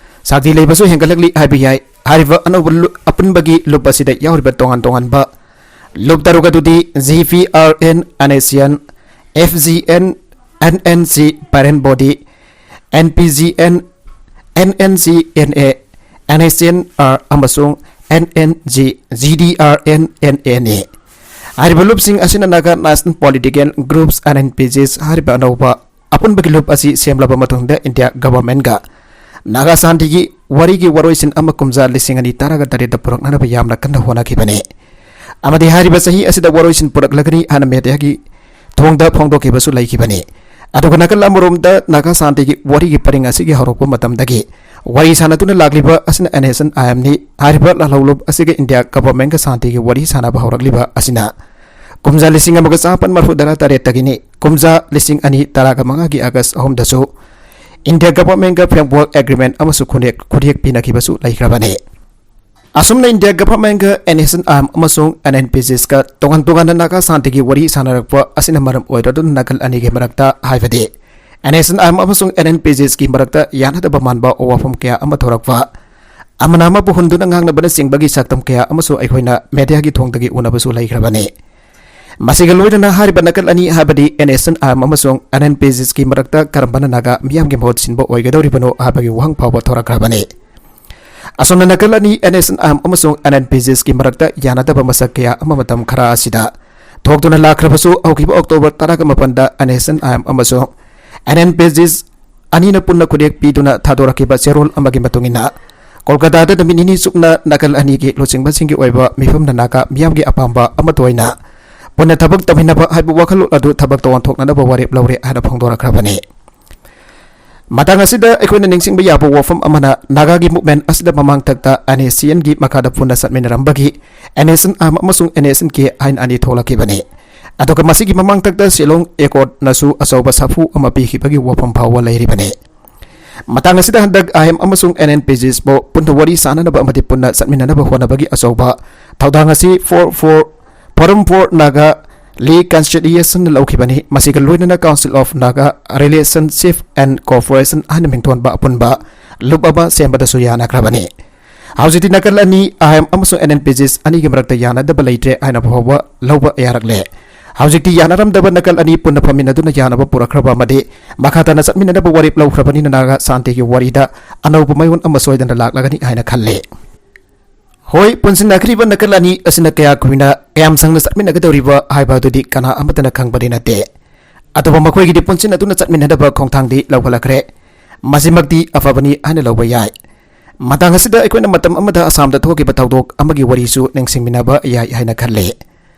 ꯁꯛꯇꯤ ꯂꯩꯕꯁꯨ ꯍꯦꯟꯒꯠꯂꯛꯂꯤ ꯍꯥꯏꯕ ꯌꯥꯏ꯫ ꯍꯥꯏꯔꯤꯕ ꯑꯅꯧꯕ ꯂꯨꯞ, ꯑꯄꯨꯟꯕꯒꯤ ꯂꯨꯞ ꯑꯁꯤꯗ ꯌꯥꯎꯔꯤꯕ ꯇꯣꯉꯥꯟ ꯇꯣꯉꯥꯟꯕ ꯂꯨꯞ ꯇꯔꯨꯛ ꯑꯗꯨꯗꯤ G P R N, N S C N, F G N, N N C, parent body, N P G N, N N C N A, N S N R ꯑꯃꯁꯨꯡ N N G, G D R N, N N A. ꯍꯥꯏꯔꯤꯕ ꯂꯨꯞꯁꯤꯡ ꯑꯁꯤꯅ Naga national political groups, N N P Gs, ꯍꯥꯏꯔꯤꯕ ꯑꯅꯧꯕ ꯑꯄꯨꯟꯕꯒꯤ ꯂꯨꯞ ꯑꯁꯤ ꯁꯦꯝꯂꯕ ꯃꯇꯨꯡꯗ ꯏꯟꯗꯤꯌꯥ ꯒꯚꯔꯟꯃꯦꯟꯠꯒ ꯅꯥꯒꯥ ꯁꯥꯟꯇꯤꯒꯤ ꯋꯥꯔꯤꯒꯤ ꯋꯥꯔꯣꯏꯁꯤꯟ ꯑꯃ ꯀꯨꯝꯖꯥ ꯂꯤꯁꯤꯡ ꯑꯅꯤ ꯇꯔꯥꯒ ꯇꯔꯦꯠꯇ ꯄꯨꯔꯛꯅꯅꯕ ꯌꯥꯝꯅ ꯀꯟꯅ ꯍꯣꯠꯅꯈꯤꯕꯅꯤ꯫ ꯑꯃꯗꯤ ꯍꯥꯏꯔꯤꯕ ꯆꯍꯤ ꯑꯁꯤꯗ ꯋꯥꯔꯣꯏꯁꯤꯟ ꯄꯨꯔꯛꯂꯒꯅꯤ ꯍꯥꯏꯅ ꯃꯦꯗꯤꯌꯥꯒꯤ ꯊꯣꯡꯗ ꯐꯣꯡꯗꯣꯛꯈꯤꯕꯁꯨ ꯂꯩꯈꯤꯕꯅꯤ꯫ ꯑꯗꯨꯒ ꯅꯥꯀꯜ ꯑꯃꯔꯣꯝꯗ ꯅꯥꯒꯥ ꯁꯥꯟꯇꯤꯒꯤ ꯋꯥꯔꯤꯒꯤ ꯄꯔꯤꯡ ꯑꯁꯤꯒꯤ ꯍꯧꯔꯛꯄ ꯃꯇꯝꯗꯒꯤ ꯋꯥꯔꯤ ꯁꯥꯟꯅꯗꯨꯅ ꯂꯥꯛꯂꯤꯕ ꯑꯁꯤꯅ ꯑꯦꯟ ꯑꯦꯁ ꯑꯦꯟ ꯑꯥꯏ ꯑꯦꯝꯅꯤ꯫ ꯍꯥꯏꯔꯤꯕ ꯂꯥꯜꯍꯧꯂꯨꯞ ꯑꯁꯤꯒ ꯏꯟꯗꯤꯌꯥ ꯒꯚꯔꯟꯃꯦꯟꯠꯀ ꯁꯥꯟꯇꯤꯒꯤ ꯋꯥꯔꯤ ꯁꯥꯟꯅꯕ ꯍꯧꯔꯛꯂꯤꯕ ꯑꯁꯤꯅ ꯀꯨꯝꯖꯥ ꯂꯤꯁꯤꯡ ꯑꯃꯒ ꯆꯥꯃꯥꯄꯟ ꯃꯔꯤꯐꯨ ꯇꯔꯥ ꯇꯔꯦꯠꯇꯒꯤꯅꯤ꯫ ꯀꯨꯝꯖꯥ ꯂꯤꯁꯤꯡ ꯑꯅꯤ ꯇꯔꯥꯒ ꯃꯉꯥꯒꯤ ꯑꯥꯒꯁ ꯑꯍꯨꯝꯗꯁꯨ ꯏꯟꯗꯤꯌꯥ ꯒꯚꯔꯟꯃꯦꯟꯠꯒ ꯐ꯭ꯔꯦꯝꯋꯔꯛ ꯑꯦꯒ꯭ꯔꯤꯃꯦꯟꯠ ꯑꯃꯁꯨ ꯈꯨꯗꯦꯛ, ꯈꯨꯗꯦꯛ ꯄꯤꯅꯈꯤꯕꯁꯨ ꯂꯩꯈ꯭ꯔꯕꯅꯤ꯫ ꯑꯁꯨꯝꯅ ꯏꯟꯗꯤꯌꯥ ꯒꯚꯔꯟꯃꯦꯟꯠꯒ N S N I M ꯑꯃꯁꯨꯡ ꯑꯦꯟ ꯑꯦꯟ ꯄꯤ ꯖꯤꯁꯀ ꯇꯣꯉꯥꯟ ꯇꯣꯉꯥꯟꯅ ꯅꯥꯒꯥ ꯁꯥꯟꯇꯤꯒꯤ ꯋꯥꯔꯤ ꯁꯥꯟꯅꯔꯛꯄ ꯑꯁꯤꯅ ꯃꯔꯝ ꯑꯣꯏꯔꯗꯨꯅ ꯅꯥꯀꯜ ꯑꯅꯤꯒꯤ ꯃꯔꯛꯇ, ꯍꯥꯏꯕꯗꯤ N S N I M ꯑꯃꯁꯨꯡ ꯑꯦꯟ ꯑꯦꯟ ꯄꯤ ꯖꯤꯁꯀꯤ ꯃꯔꯛꯇ ꯌꯥꯅꯗꯕ ꯃꯥꯟꯕ ꯋꯥꯐꯝ ꯀꯌꯥ ꯑꯃ ꯊꯣꯔꯛꯄ, ꯑꯃꯅ ꯑꯃꯕꯨ ꯍꯨꯟꯗꯨꯅ ꯉꯥꯡꯅꯕꯅꯆꯤꯡꯕꯒꯤ ꯁꯛꯇꯝ ꯀꯌꯥ ꯑꯃꯁꯨ ꯑꯩꯈꯣꯏꯅ ꯃꯦꯗꯤꯌꯥꯒꯤ ꯊꯣꯡꯗꯒꯤ ꯎꯅꯕꯁꯨ ꯂꯩꯈ꯭ꯔꯕꯅꯤ꯫ ꯃꯁꯤꯒ ꯂꯣꯏꯅꯅ ꯍꯥꯏꯔꯤꯕ ꯅꯥꯀꯜ ꯑꯅꯤ, ꯍꯥꯏꯕꯗꯤ N S N I M ꯑꯃꯁꯨꯡ ꯑꯦꯟ ꯑꯦꯟ ꯄꯤ ꯖꯤꯁꯀꯤ ꯃꯔꯛꯇ ꯀꯔꯝꯕꯅ ꯅꯥꯒꯥ ꯃꯤꯌꯥꯝꯒꯤ ꯃꯍꯨꯠ ꯁꯤꯟꯕ ꯑꯣꯏꯒꯗꯧꯔꯤꯕꯅꯣ ꯍꯥꯏꯕꯒꯤ ꯋꯥꯍꯪ ꯐꯥꯎꯕ ꯊꯣꯔꯛꯈ꯭ꯔꯕꯅꯤ꯫ ꯑꯁꯣꯝꯅ ꯅꯥꯀꯜ ꯑꯅꯤ N S N I M ꯑꯃꯁꯨꯡ ꯑꯦꯟ ꯑꯦꯟ ꯄꯤ ꯖꯤꯁꯀꯤ ꯃꯔꯛꯇ ꯌꯥꯅꯗꯕ ꯃꯁꯛ ꯀꯌꯥ ꯑꯃ ꯃꯇꯝ ꯈꯔ ꯑꯁꯤꯗ ꯊꯣꯛꯇꯨꯅ ꯂꯥꯛꯈ꯭ꯔꯕꯁꯨ, ꯍꯧꯈꯤꯕ ꯑꯣꯛꯇꯣꯕꯔ ꯇꯔꯥꯒ ꯃꯥꯄꯟꯗ N S N I M ꯑꯃꯁꯨꯡ ꯑꯦꯟ ꯑꯦꯟ ꯄꯤ ꯖꯤꯁ ꯑꯅꯤꯅ ꯄꯨꯟꯅ ꯈꯨꯗꯦꯛ ꯄꯤꯗꯨꯅ ꯊꯥꯗꯣꯔꯛꯈꯤꯕ ꯆꯦꯔꯣꯜ ꯑꯃꯒꯤ ꯃꯇꯨꯡ ꯏꯟꯅ, ꯀꯣꯜꯀꯥꯇꯥꯗ ꯅꯨꯃꯤꯠ ꯅꯤꯅꯤ ꯆꯨꯞꯅ ꯅꯥꯀꯜ ꯑꯅꯤꯒꯤ ꯂꯨꯆꯤꯡꯕꯁꯤꯡꯒꯤ ꯑꯣꯏꯕ ꯃꯤꯐꯝꯅ ꯅꯥꯒꯥ ꯃꯤꯌꯥꯝꯒꯤ ꯑꯄꯥꯝꯕ ꯑꯃꯠꯇ ꯑꯣꯏꯅ ꯄꯨꯟꯅ ꯊꯕꯛ ꯇꯧꯃꯤꯟꯅꯕ ꯍꯥꯏꯕ ꯋꯥꯈꯜꯂꯣꯟ ꯑꯗꯨ ꯊꯕꯛꯇ ꯑꯣꯟꯊꯣꯛꯅꯅꯕ ꯋꯥꯔꯦꯞ ꯂꯧꯔꯦ ꯍꯥꯏꯅ ꯐꯣꯡꯗꯣꯔꯛꯈ꯭ꯔꯕꯅꯤ꯫ ꯃꯇꯥꯡ ꯑꯁꯤꯗ ꯑꯩꯈꯣꯏꯅ ꯅꯤꯡꯁꯤꯡꯕ ꯌꯥꯕ ꯋꯥꯐꯝ ꯑꯃꯅ, ꯅꯥꯒꯥꯒꯤ ꯃꯨꯚꯃꯦꯟꯠ ꯑꯁꯤꯗ ꯃꯃꯥꯡꯊꯛꯇ ꯑꯦꯟ ꯑꯦꯁ ꯁꯤ ꯑꯦꯟꯒꯤ ꯃꯈꯥꯗ ꯄꯨꯟꯅ ꯆꯠꯃꯤꯟꯅꯔꯝꯕꯒꯤ N S N I M ꯑꯃꯁꯨꯡ ꯑꯦꯟ ꯑꯦꯁ ꯑꯦꯟ ꯀꯦ ꯍꯥꯏꯅ ꯑꯅꯤ ꯊꯣꯛꯂꯛꯈꯤꯕꯅꯤ꯫ ꯑꯗꯨꯒ ꯃꯁꯤꯒꯤ ꯃꯃꯥꯡꯊꯛꯇ ꯁꯤꯂꯣꯡ ꯑꯦꯀꯣꯔꯗꯅꯁꯨ ꯑꯆꯧꯕ ꯁꯥꯐꯨ ꯑꯃ ꯄꯤꯈꯤꯕꯒꯤ ꯋꯥꯐꯝ ꯐꯥꯎꯕ ꯂꯩꯔꯤꯕꯅꯤ꯫ ꯃꯇꯥꯡ ꯑꯁꯤꯗ ꯍꯟꯗꯛ ꯑꯥꯏ ꯑꯦꯝ ꯑꯃꯁꯨꯡ ꯑꯦꯟ ꯑꯦꯟ ꯄꯤ ꯖꯤꯁꯄꯨ ꯄꯨꯟꯅ ꯋꯥꯔꯤ ꯁꯥꯅꯅꯕ ꯑꯃꯗꯤ ꯄꯨꯟꯅ ꯆꯠꯃꯤꯟꯅꯅꯕ ꯍꯣꯠꯅꯕꯒꯤ ꯑꯆꯧꯕ ꯊꯧꯗꯥꯡ ꯑꯁꯤ four four, Forum for Naga Reconciliation ꯂꯧꯈꯤꯕꯅꯤ꯫ ꯃꯁꯤꯒ ꯂꯣꯏꯅꯅ Council of Naga Relationship and Cooperation ꯍꯥꯏꯅ ꯃꯤꯡꯊꯣꯟꯕ ꯑꯄꯨꯟꯕ ꯂꯨꯞ ꯑꯃ ꯁꯦꯝꯕꯗꯁꯨ ꯌꯥꯅꯈ꯭ꯔꯕꯅꯤ꯫ ꯍꯧꯖꯤꯛꯇꯤ ꯅꯥꯀꯜ ꯑꯅꯤ, ꯑꯥꯏ ꯑꯦꯝ ꯑꯃꯁꯨꯡ ꯑꯦꯟ ꯑꯦꯟ ꯄꯤ ꯖꯤꯁ ꯑꯅꯤꯒꯤ ꯃꯔꯛꯇ ꯌꯥꯅꯗꯕ ꯂꯩꯇ꯭ꯔꯦ ꯍꯥꯏꯅ ꯐꯥꯎꯕ ꯂꯧꯕ ꯌꯥꯔꯛꯂꯦ꯫ ꯍꯧꯖꯤꯛꯇꯤ ꯌꯥꯅꯔꯝꯗꯕ ꯅꯥꯀꯜ ꯑꯅꯤ ꯄꯨꯟꯅ ꯐꯝꯃꯤꯟꯅꯗꯨꯅ ꯌꯥꯅꯕ ꯄꯨꯔꯛꯈ꯭ꯔꯕ ꯑꯃꯗꯤ ꯃꯈꯥ ꯇꯥꯅ ꯆꯠꯃꯤꯟꯅꯅꯕ ꯋꯥꯔꯦꯞ ꯂꯧꯈ꯭ꯔꯕꯅꯤꯅ ꯅꯥꯒꯥ ꯁꯥꯟꯇꯤꯒꯤ ꯋꯥꯔꯤꯗ ꯑꯅꯧꯕ ꯃꯌꯣꯟ ꯑꯃ ꯁꯣꯏꯗꯅ ꯂꯥꯛꯂꯒꯅꯤ ꯍꯥꯏꯅ ꯈꯜꯂꯤ꯫ ꯍꯣꯏ, ꯄꯨꯟꯁꯤꯟꯅꯈ꯭ꯔꯤꯕ ꯅꯥꯀꯜ ꯑꯅꯤ ꯑꯁꯤꯅ ꯀꯌꯥ ꯀꯨꯏꯅ, ꯀꯌꯥꯝ ꯁꯥꯡꯅ ꯆꯠꯃꯤꯟꯅꯒꯗꯧꯔꯤꯕ ꯍꯥꯏꯕ ꯑꯗꯨꯗꯤ ꯀꯅꯥ ꯑꯃꯠꯇꯅ ꯈꯪꯕꯗꯤ ꯅꯠꯇꯦ꯫ ꯑꯗꯨꯕꯨ ꯃꯈꯣꯏꯒꯤꯗꯤ ꯄꯨꯟꯁꯤꯟꯅꯗꯨꯅ ꯆꯠꯃꯤꯟꯅꯅꯕ ꯈꯣꯡꯊꯥꯡꯗꯤ ꯂꯧꯈꯠꯂꯛꯈ꯭ꯔꯦ꯫ ꯃꯁꯤꯃꯛꯇꯤ ꯑꯐꯕꯅꯤ ꯍꯥꯏꯅ ꯂꯧꯕ ꯌꯥꯏ꯫ ꯃꯇꯥꯡ ꯑꯁꯤꯗ ꯑꯩꯈꯣꯏꯅ ꯃꯇꯝ ꯑꯃꯗ ꯑꯁꯥꯝꯗ ꯊꯣꯛꯈꯤꯕ ꯊꯧꯗꯣꯛ ꯑꯃꯒꯤ ꯋꯥꯔꯤꯁꯨ ꯅꯤꯡꯁꯤꯡꯃꯤꯟꯅꯕ ꯌꯥꯏ ꯍꯥꯏꯅ ꯈꯜꯂꯤ꯫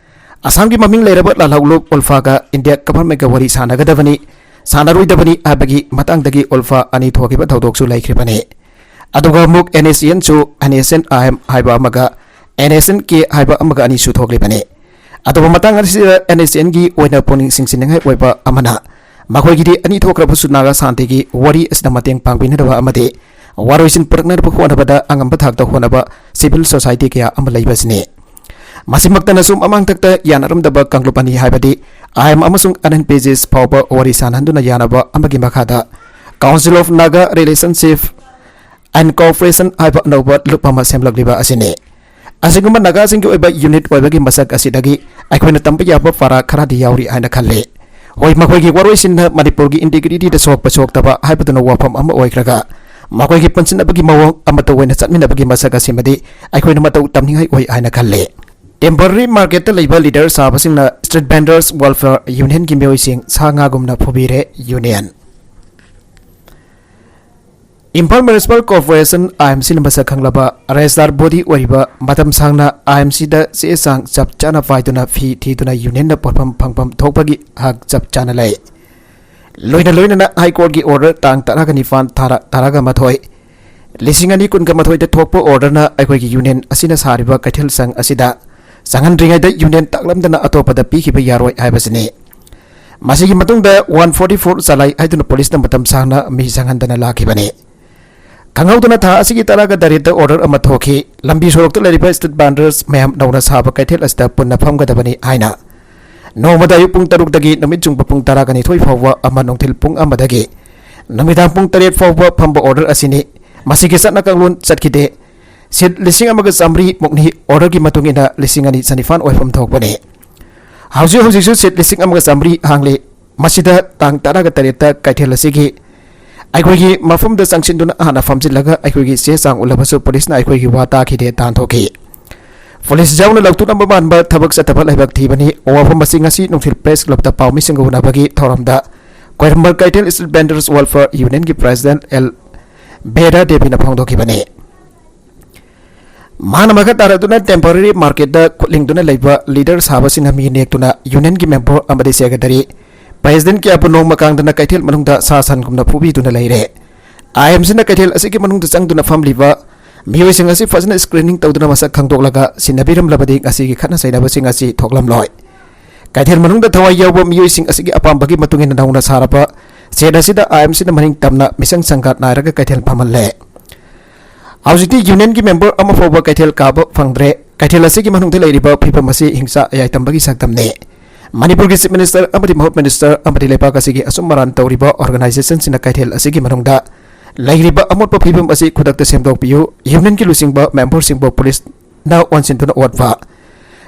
ꯑꯁꯥꯝꯒꯤ ꯃꯃꯤꯡ ꯂꯩꯔꯕ ꯂꯥꯜꯍꯧꯂꯨꯞ ꯎꯜꯐꯥꯒ ꯏꯟꯗꯤꯌꯥ ꯒꯚꯔꯟꯃꯦꯟꯠꯀ ꯋꯥꯔꯤ ꯁꯥꯟꯅꯒꯗꯕꯅꯤ, ꯁꯥꯟꯅꯔꯣꯏꯗꯕꯅꯤ ꯍꯥꯏꯕꯒꯤ ꯃꯇꯥꯡꯗꯒꯤ ꯎꯜꯐꯥ ꯑꯅꯤ ꯊꯣꯛꯈꯤꯕ ꯊꯧꯗꯣꯛꯁꯨ ꯂꯩꯈ꯭ꯔꯤꯕꯅꯤ꯫ ꯑꯗꯨꯒ ꯑꯃꯨꯛ ꯑꯦꯟ ꯑꯦꯁ ꯑꯦꯟꯁꯨ, N S N I M ꯍꯥꯏꯕ ꯑꯃꯒ ꯑꯦꯟ ꯑꯦꯁ ꯑꯦꯟ ꯀꯦ ꯍꯥꯏꯕ ꯑꯃꯒ ꯑꯅꯤꯁꯨ ꯊꯣꯛꯂꯤꯕꯅꯤ꯫ ꯑꯗꯨꯕꯨ ꯃꯇꯥꯡ ꯑꯁꯤꯗ ꯑꯦꯟ ꯑꯦꯁ ꯑꯦꯟꯒꯤ ꯑꯣꯏꯅ ꯄꯨꯛꯅꯤꯡ ꯆꯤꯡꯁꯤꯟꯅꯤꯡꯉꯥꯏ ꯑꯣꯏꯕ ꯑꯃꯅ, ꯃꯈꯣꯏꯒꯤꯗꯤ ꯑꯅꯤ ꯊꯣꯛꯈ꯭ꯔꯕꯁꯨ ꯅꯥꯒꯥ ꯁꯥꯟꯇꯤꯒꯤ ꯋꯥꯔꯤ ꯑꯁꯤꯗ ꯃꯇꯦꯡ ꯄꯥꯡꯕꯤꯅꯅꯕ ꯑꯃꯗꯤ ꯋꯥꯔꯣꯏꯁꯤꯟ ꯄꯨꯔꯛꯅꯅꯕ ꯍꯣꯠꯅꯕꯗ ꯑꯉꯝꯕ ꯊꯥꯛꯇ ꯍꯣꯠꯅꯕ ꯁꯤꯚꯤꯜ ꯁꯣꯁꯥꯏꯇꯤ ꯀꯌꯥ ꯑꯃ ꯂꯩꯕ ꯑꯁꯤꯅꯤ꯫ ꯃꯁꯤꯃꯛꯇꯅꯁꯨ ꯃꯃꯥꯡꯊꯛꯇ ꯌꯥꯅꯔꯝꯗꯕ ꯀꯥꯡꯂꯨꯞ ꯑꯅꯤ ꯍꯥꯏꯕꯗꯤ ꯑꯥꯏ ꯑꯦꯝ ꯑꯃꯁꯨꯡ ꯑꯦꯟ ꯑꯦꯟ ꯄꯤ ꯖꯤꯁ ꯐꯥꯎꯕ ꯋꯥꯔꯤ ꯁꯥꯅꯍꯟꯗꯨꯅ ꯌꯥꯅꯕ ꯑꯃꯒꯤ ꯃꯈꯥꯗ Council of Naga Relationship and Cooperation ꯍꯥꯏꯕ ꯑꯅꯧꯕ ꯂꯨꯞ ꯑꯃ ꯁꯦꯝꯂꯛꯂꯤꯕ ꯑꯁꯤꯅꯤ꯫ ꯑꯁꯤꯒꯨꯝꯕ ꯅꯥꯒꯥꯁꯤꯡꯒꯤ ꯑꯣꯏꯕ ꯌꯨꯅꯤꯠ ꯑꯣꯏꯕꯒꯤ ꯃꯁꯛ ꯑꯁꯤꯗꯒꯤ ꯑꯩꯈꯣꯏꯅ ꯇꯝꯕ ꯌꯥꯕ ꯄꯥꯔꯥ ꯈꯔꯗꯤ ꯌꯥꯎꯔꯤ ꯍꯥꯏꯅ ꯈꯜꯂꯤ꯫ ꯍꯣꯏ, ꯃꯈꯣꯏꯒꯤ ꯋꯥꯔꯣꯏꯁꯤꯟꯅ ꯃꯅꯤꯄꯨꯔꯒꯤ ꯏꯟꯇꯤꯒ꯭ꯔꯤꯇꯤꯗ ꯁꯣꯛꯄ ꯁꯣꯛꯇꯕ ꯍꯥꯏꯕꯗꯨꯅ ꯋꯥꯐꯝ ꯑꯃ ꯑꯣꯏꯈ꯭ꯔꯒ, ꯃꯈꯣꯏꯒꯤ ꯄꯨꯟꯁꯤꯟꯅꯕꯒꯤ ꯃꯑꯣꯡ ꯑꯃꯠꯇ ꯑꯣꯏꯅ ꯆꯠꯃꯤꯟꯅꯕꯒꯤ ꯃꯁꯛ ꯑꯁꯤꯃꯗꯤ ꯑꯩꯈꯣꯏꯅ ꯃꯇꯧ ꯇꯝꯅꯤꯡꯉꯥꯏ ꯑꯣꯏ ꯍꯥꯏꯅ ꯈꯜꯂꯤ꯫ ꯇꯦꯝꯄꯔꯔꯤ ꯃꯥꯔꯀꯦꯠꯇ ꯂꯩꯕ ꯂꯤꯗꯔ ꯁꯥꯕꯁꯤꯡꯅ Street Vendors Welfare Unionꯒꯤ ꯃꯤꯑꯣꯏꯁꯤꯡ ꯁꯥ ꯉꯥꯒꯨꯝꯅ ꯐꯨꯕꯤꯔꯦ꯫ ꯌꯨꯅꯤꯌꯟ ꯏꯝꯐꯥꯜ ꯃ꯭ꯌꯨꯅꯤꯁꯤꯄꯥꯜ ꯀꯣꯔꯄꯣꯔꯦꯁꯟ, ꯑꯥꯏ ꯑꯦꯝ ꯁꯤꯅ ꯃꯁꯛ ꯈꯪꯂꯕ ꯔꯦꯖꯤꯁꯇꯥꯔ ꯕꯣꯗꯤ ꯑꯣꯏꯔꯤꯕ, ꯃꯇꯝ ꯁꯥꯡꯅ ꯑꯥꯏ ꯑꯦꯝ ꯁꯤꯗ ꯆꯦ ꯆꯥꯡ ꯆꯞ ꯆꯥꯅ ꯄꯥꯏꯗꯨꯅ ꯐꯤ ꯊꯤꯗꯨꯅ ꯌꯨꯅꯤꯌꯟꯅ ꯄꯣꯠꯐꯝ ꯐꯪꯐꯝ ꯊꯣꯛꯄꯒꯤ ꯍꯛ ꯆꯞ ꯆꯥꯅ ꯂꯩ꯫ ꯂꯣꯏꯅ ꯂꯣꯏꯅꯅ ꯍꯥꯏ ꯀꯣꯔꯠꯀꯤ ꯑꯣꯔꯗꯔ ꯇꯥꯡ ꯇꯔꯥꯒ ꯅꯤꯄꯥꯟ ꯊꯥ ꯇꯔꯥꯒ ꯃꯥꯊꯣꯏ, ꯂꯤꯁꯤꯡ ꯑꯅꯤ ꯀꯨꯟꯒ ꯃꯥꯊꯣꯏꯗ ꯊꯣꯛꯄ ꯑꯣꯔꯗꯔꯅ ꯑꯩꯈꯣꯏꯒꯤ ꯌꯨꯅꯤꯌꯟ ꯑꯁꯤꯅ ꯁꯥꯔꯤꯕ ꯀꯩꯊꯦꯜ ꯁꯪ ꯑꯁꯤꯗ ꯆꯪꯍꯟꯗ꯭ꯔꯤꯉꯩꯗ ꯌꯨꯅꯤꯌꯟ ꯇꯥꯛꯂꯝꯗꯅ ꯑꯇꯣꯞꯄꯗ ꯄꯤꯈꯤꯕ ꯌꯥꯔꯣꯏ ꯍꯥꯏꯕꯁꯤꯅꯤ꯫ ꯃꯁꯤꯒꯤ ꯃꯇꯨꯡꯗ ꯋꯥꯟ ꯐꯣꯔꯇꯤ ꯐꯣꯔ ꯆꯂꯥꯏ ꯍꯥꯏꯗꯨꯅ ꯄꯨꯂꯤꯁꯅ ꯃꯇꯝ ꯁꯥꯡꯅ ꯃꯤ ꯆꯪꯍꯟꯗꯅ ꯂꯥꯛꯈꯤꯕꯅꯤ꯫ ꯈꯪꯍꯧꯗꯅ ꯊꯥ ꯑꯁꯤꯒꯤ ꯇꯔꯥꯒ ꯇꯔꯦꯠꯇ ꯑꯣꯔꯗꯔ ꯑꯃ ꯊꯣꯛꯈꯤ꯫ ꯂꯝꯕꯤ ꯁꯣꯔꯣꯛꯇ ꯂꯩꯔꯤꯕ ꯁ꯭ꯇ꯭ꯔꯤꯠ ꯚꯦꯟꯗꯔꯁ ꯃꯌꯥꯝ ꯅꯧꯅ ꯁꯥꯕ ꯀꯩꯊꯦꯜ ꯑꯁꯤꯗ ꯄꯨꯟꯅ ꯐꯝꯒꯗꯕꯅꯤ ꯍꯥꯏꯅ꯫ ꯅꯣꯡꯃꯗ ꯑꯌꯨꯛ ꯄꯨꯡ ꯇꯔꯨꯛꯇꯒꯤ ꯅꯨꯃꯤꯠ ꯆꯨꯡꯕ ꯄꯨꯡ ꯇꯔꯥꯒ ꯅꯤꯊꯣꯏ ꯐꯥꯎꯕ ꯑꯃ ꯅꯨꯡꯊꯤꯜ ꯄꯨꯡ ꯑꯃꯗꯒꯤ ꯅꯨꯃꯤꯗꯥꯡ ꯄꯨꯡ ꯇꯔꯦꯠ ꯐꯥꯎꯕ ꯐꯝꯕ ꯑꯣꯔꯗꯔ ꯑꯁꯤꯅꯤ꯫ ꯃꯁꯤꯒꯤ ꯆꯠꯅ ꯀꯥꯡꯂꯣꯟ ꯆꯠꯈꯤꯗꯦ꯫ ꯁꯤꯠ ꯂꯤꯁꯤꯡ ꯑꯃꯒ ꯆꯥꯃꯔꯤ ꯃꯨꯛꯅꯤ꯫ ꯑꯣꯔꯗꯔꯒꯤ ꯃꯇꯨꯡ ꯏꯟꯅ ꯂꯤꯁꯤꯡ ꯑꯅꯤ ꯆꯅꯤꯄꯥꯟ ꯑꯣꯏꯐꯝ ꯊꯣꯛꯄꯅꯤ꯫ ꯍꯧꯖꯤꯛ ꯍꯧꯖꯤꯛꯁꯨ ꯁꯤꯠ ꯂꯤꯁꯤꯡ ꯑꯃꯒ ꯆꯥꯃꯔꯤ ꯍꯥꯡꯂꯤ꯫ ꯃꯁꯤꯗ ꯇꯥꯡ ꯇꯔꯥꯒ ꯇꯔꯦꯠꯇ ꯀꯩꯊꯦꯜ ꯑꯁꯤꯒꯤ ꯑꯩꯈꯣꯏꯒꯤ ꯃꯐꯝꯗ ꯆꯪꯁꯤꯟꯗꯨꯅ ꯍꯥꯟꯅ ꯐꯝꯖꯤꯜꯂꯒ ꯑꯩꯈꯣꯏꯒꯤ ꯆꯦ ꯆꯥꯡ ꯎꯠꯂꯕꯁꯨ ꯄꯨꯂꯤꯁꯅ ꯑꯩꯈꯣꯏꯒꯤ ꯋꯥ ꯇꯥꯈꯤꯗꯦ, ꯇꯥꯟꯊꯣꯛꯈꯤ꯫ ꯄꯨꯂꯤꯁ ꯌꯥꯎꯅ ꯂꯧꯊꯣꯛꯅꯕ ꯃꯥꯟꯕ ꯊꯕꯛ ꯆꯠꯇꯕ ꯂꯥꯏꯕꯛ ꯊꯤꯕꯅꯤ꯫ ꯋꯥꯐꯝ ꯑꯁꯤ ꯉꯁꯤ ꯅꯨꯡꯊꯤꯜ ꯄ꯭ꯔꯦꯁ ꯀ꯭ꯂꯕꯇ ꯄꯥꯎꯃꯤꯁꯤꯡꯒ ꯎꯅꯕꯒꯤ ꯊꯧꯔꯝꯗ ꯀꯣꯏꯔꯝꯕ ꯀꯩꯊꯦꯜ ꯁ꯭ꯇ꯭ꯔꯤꯠ ꯚꯦꯟꯗꯔꯁ ꯋꯦꯜꯐꯤꯌꯔ ꯌꯨꯅꯤꯌꯟꯒꯤ ꯄ꯭ꯔꯦꯁꯤꯗꯦꯟꯠ ꯑꯦꯜ ꯕꯦꯗꯥ ꯗꯦꯕꯤꯅ ꯐꯣꯡꯗꯣꯛꯈꯤꯕꯅꯤ꯫ ꯃꯥꯅ ꯃꯈꯥ ꯇꯥꯔꯗꯨꯅ ꯇꯦꯝꯄꯣꯔꯦꯔꯤ ꯃꯥꯔꯀꯦꯠꯇ ꯈꯨꯠꯂꯤꯡꯗꯨꯅ ꯂꯩꯕ ꯂꯤꯗꯔ ꯁꯥꯕꯁꯤꯡꯅ ꯃꯤ ꯅꯦꯛꯇꯨꯅ ꯌꯨꯅꯤꯌꯟꯒꯤ ꯃꯦꯝꯕꯔ ꯑꯃꯗꯤ ꯁꯦꯀ꯭ꯔꯦꯇꯔꯤ, ꯄ꯭ꯔꯦꯁꯤꯗꯦꯟꯠ ꯀꯌꯥꯕꯨ ꯅꯣꯡꯃ ꯀꯥꯡꯗꯅ ꯀꯩꯊꯦꯜ ꯃꯅꯨꯡꯗ ꯁꯥ ꯁꯟꯒꯨꯝꯅ ꯐꯨꯕꯤꯗꯨꯅ ꯂꯩꯔꯦ꯫ ꯑꯥꯏ ꯑꯦꯝ ꯁꯤꯅ ꯀꯩꯊꯦꯜ ꯑꯁꯤꯒꯤ ꯃꯅꯨꯡꯗ ꯆꯪꯗꯨꯅ ꯐꯝꯂꯤꯕ ꯃꯤꯑꯣꯏꯁꯤꯡ ꯑꯁꯤ ꯐꯖꯅ ꯁ꯭ꯀ꯭ꯔꯤꯅꯤꯡ ꯇꯧꯗꯨꯅ ꯃꯁꯛ ꯈꯪꯗꯣꯛꯂꯒ ꯁꯤꯟꯅꯕꯤꯔꯝꯂꯕꯗꯤ ꯉꯁꯤꯒꯤ ꯈꯠꯅ ꯆꯩꯅꯕꯁꯤꯡ ꯑꯁꯤ ꯊꯣꯛꯂꯝꯂꯣꯏ꯫ ꯀꯩꯊꯦꯜ ꯃꯅꯨꯡꯗ ꯊꯋꯥꯏ ꯌꯥꯎꯕ ꯃꯤꯑꯣꯏꯁꯤꯡ ꯑꯁꯤꯒꯤ ꯑꯄꯥꯝꯕꯒꯤ ꯃꯇꯨꯡ ꯏꯟꯅ ꯅꯧꯅ ꯁꯥꯔꯕ ꯁꯦꯠ ꯑꯁꯤꯗ ꯑꯥꯏ ꯑꯦꯝ ꯁꯤꯅ ꯃꯅꯤꯡ ꯇꯝꯅ ꯃꯤꯁꯪ ꯁꯪꯒꯥꯠ ꯅꯥꯏꯔꯒ ꯀꯩꯊꯦꯜ ꯐꯝꯍꯜꯂꯦ꯫ ꯍꯧꯖꯤꯛꯇꯤ ꯌꯨꯅꯤꯌꯟꯒꯤ ꯃꯦꯝꯕꯔ ꯑꯃ ꯐꯥꯎꯕ ꯀꯩꯊꯦꯜ ꯀꯥꯕ ꯐꯪꯗ꯭ꯔꯦ꯫ ꯀꯩꯊꯦꯜ ꯑꯁꯤꯒꯤ ꯃꯅꯨꯡꯗ ꯂꯩꯔꯤꯕ ꯐꯤꯕꯝ ꯑꯁꯤ ꯍꯤꯡꯁꯥ ꯌꯥꯏꯇꯝꯕꯒꯤ ꯁꯛꯇꯝꯅꯤ꯫ ꯃꯅꯤꯄꯨꯔꯒꯤ ꯆꯤꯐ ꯃꯤꯅꯤꯁꯇꯔ ꯑꯃꯗꯤ ꯃꯍꯨꯠ ꯃꯤꯅꯤꯁꯇꯔ ꯑꯃꯗꯤ ꯂꯩꯕꯥꯛ ꯑꯁꯤꯒꯤ ꯑꯆꯨꯝ ꯑꯔꯥꯟ ꯇꯧꯔꯤꯕ ꯑꯣꯔꯒꯅꯥꯏꯖꯦꯁꯟꯁꯤꯡꯅ ꯀꯩꯊꯦꯜ ꯑꯁꯤꯒꯤ ꯃꯅꯨꯡꯗ ꯂꯩꯔꯤꯕ ꯑꯃꯣꯠꯄ ꯐꯤꯕꯝ ꯑꯁꯤ ꯈꯨꯗꯛꯇ ꯁꯦꯝꯗꯣꯛꯄꯤꯌꯨ꯫ ꯌꯨꯅꯤꯌꯟꯒꯤ ꯂꯨꯆꯤꯡꯕ ꯃꯦꯝꯕꯔꯁꯤꯡꯕꯨ ꯄꯨꯂꯤꯁꯅ ꯑꯣꯟꯁꯤꯟꯗꯨꯅ ꯑꯣꯠꯄ,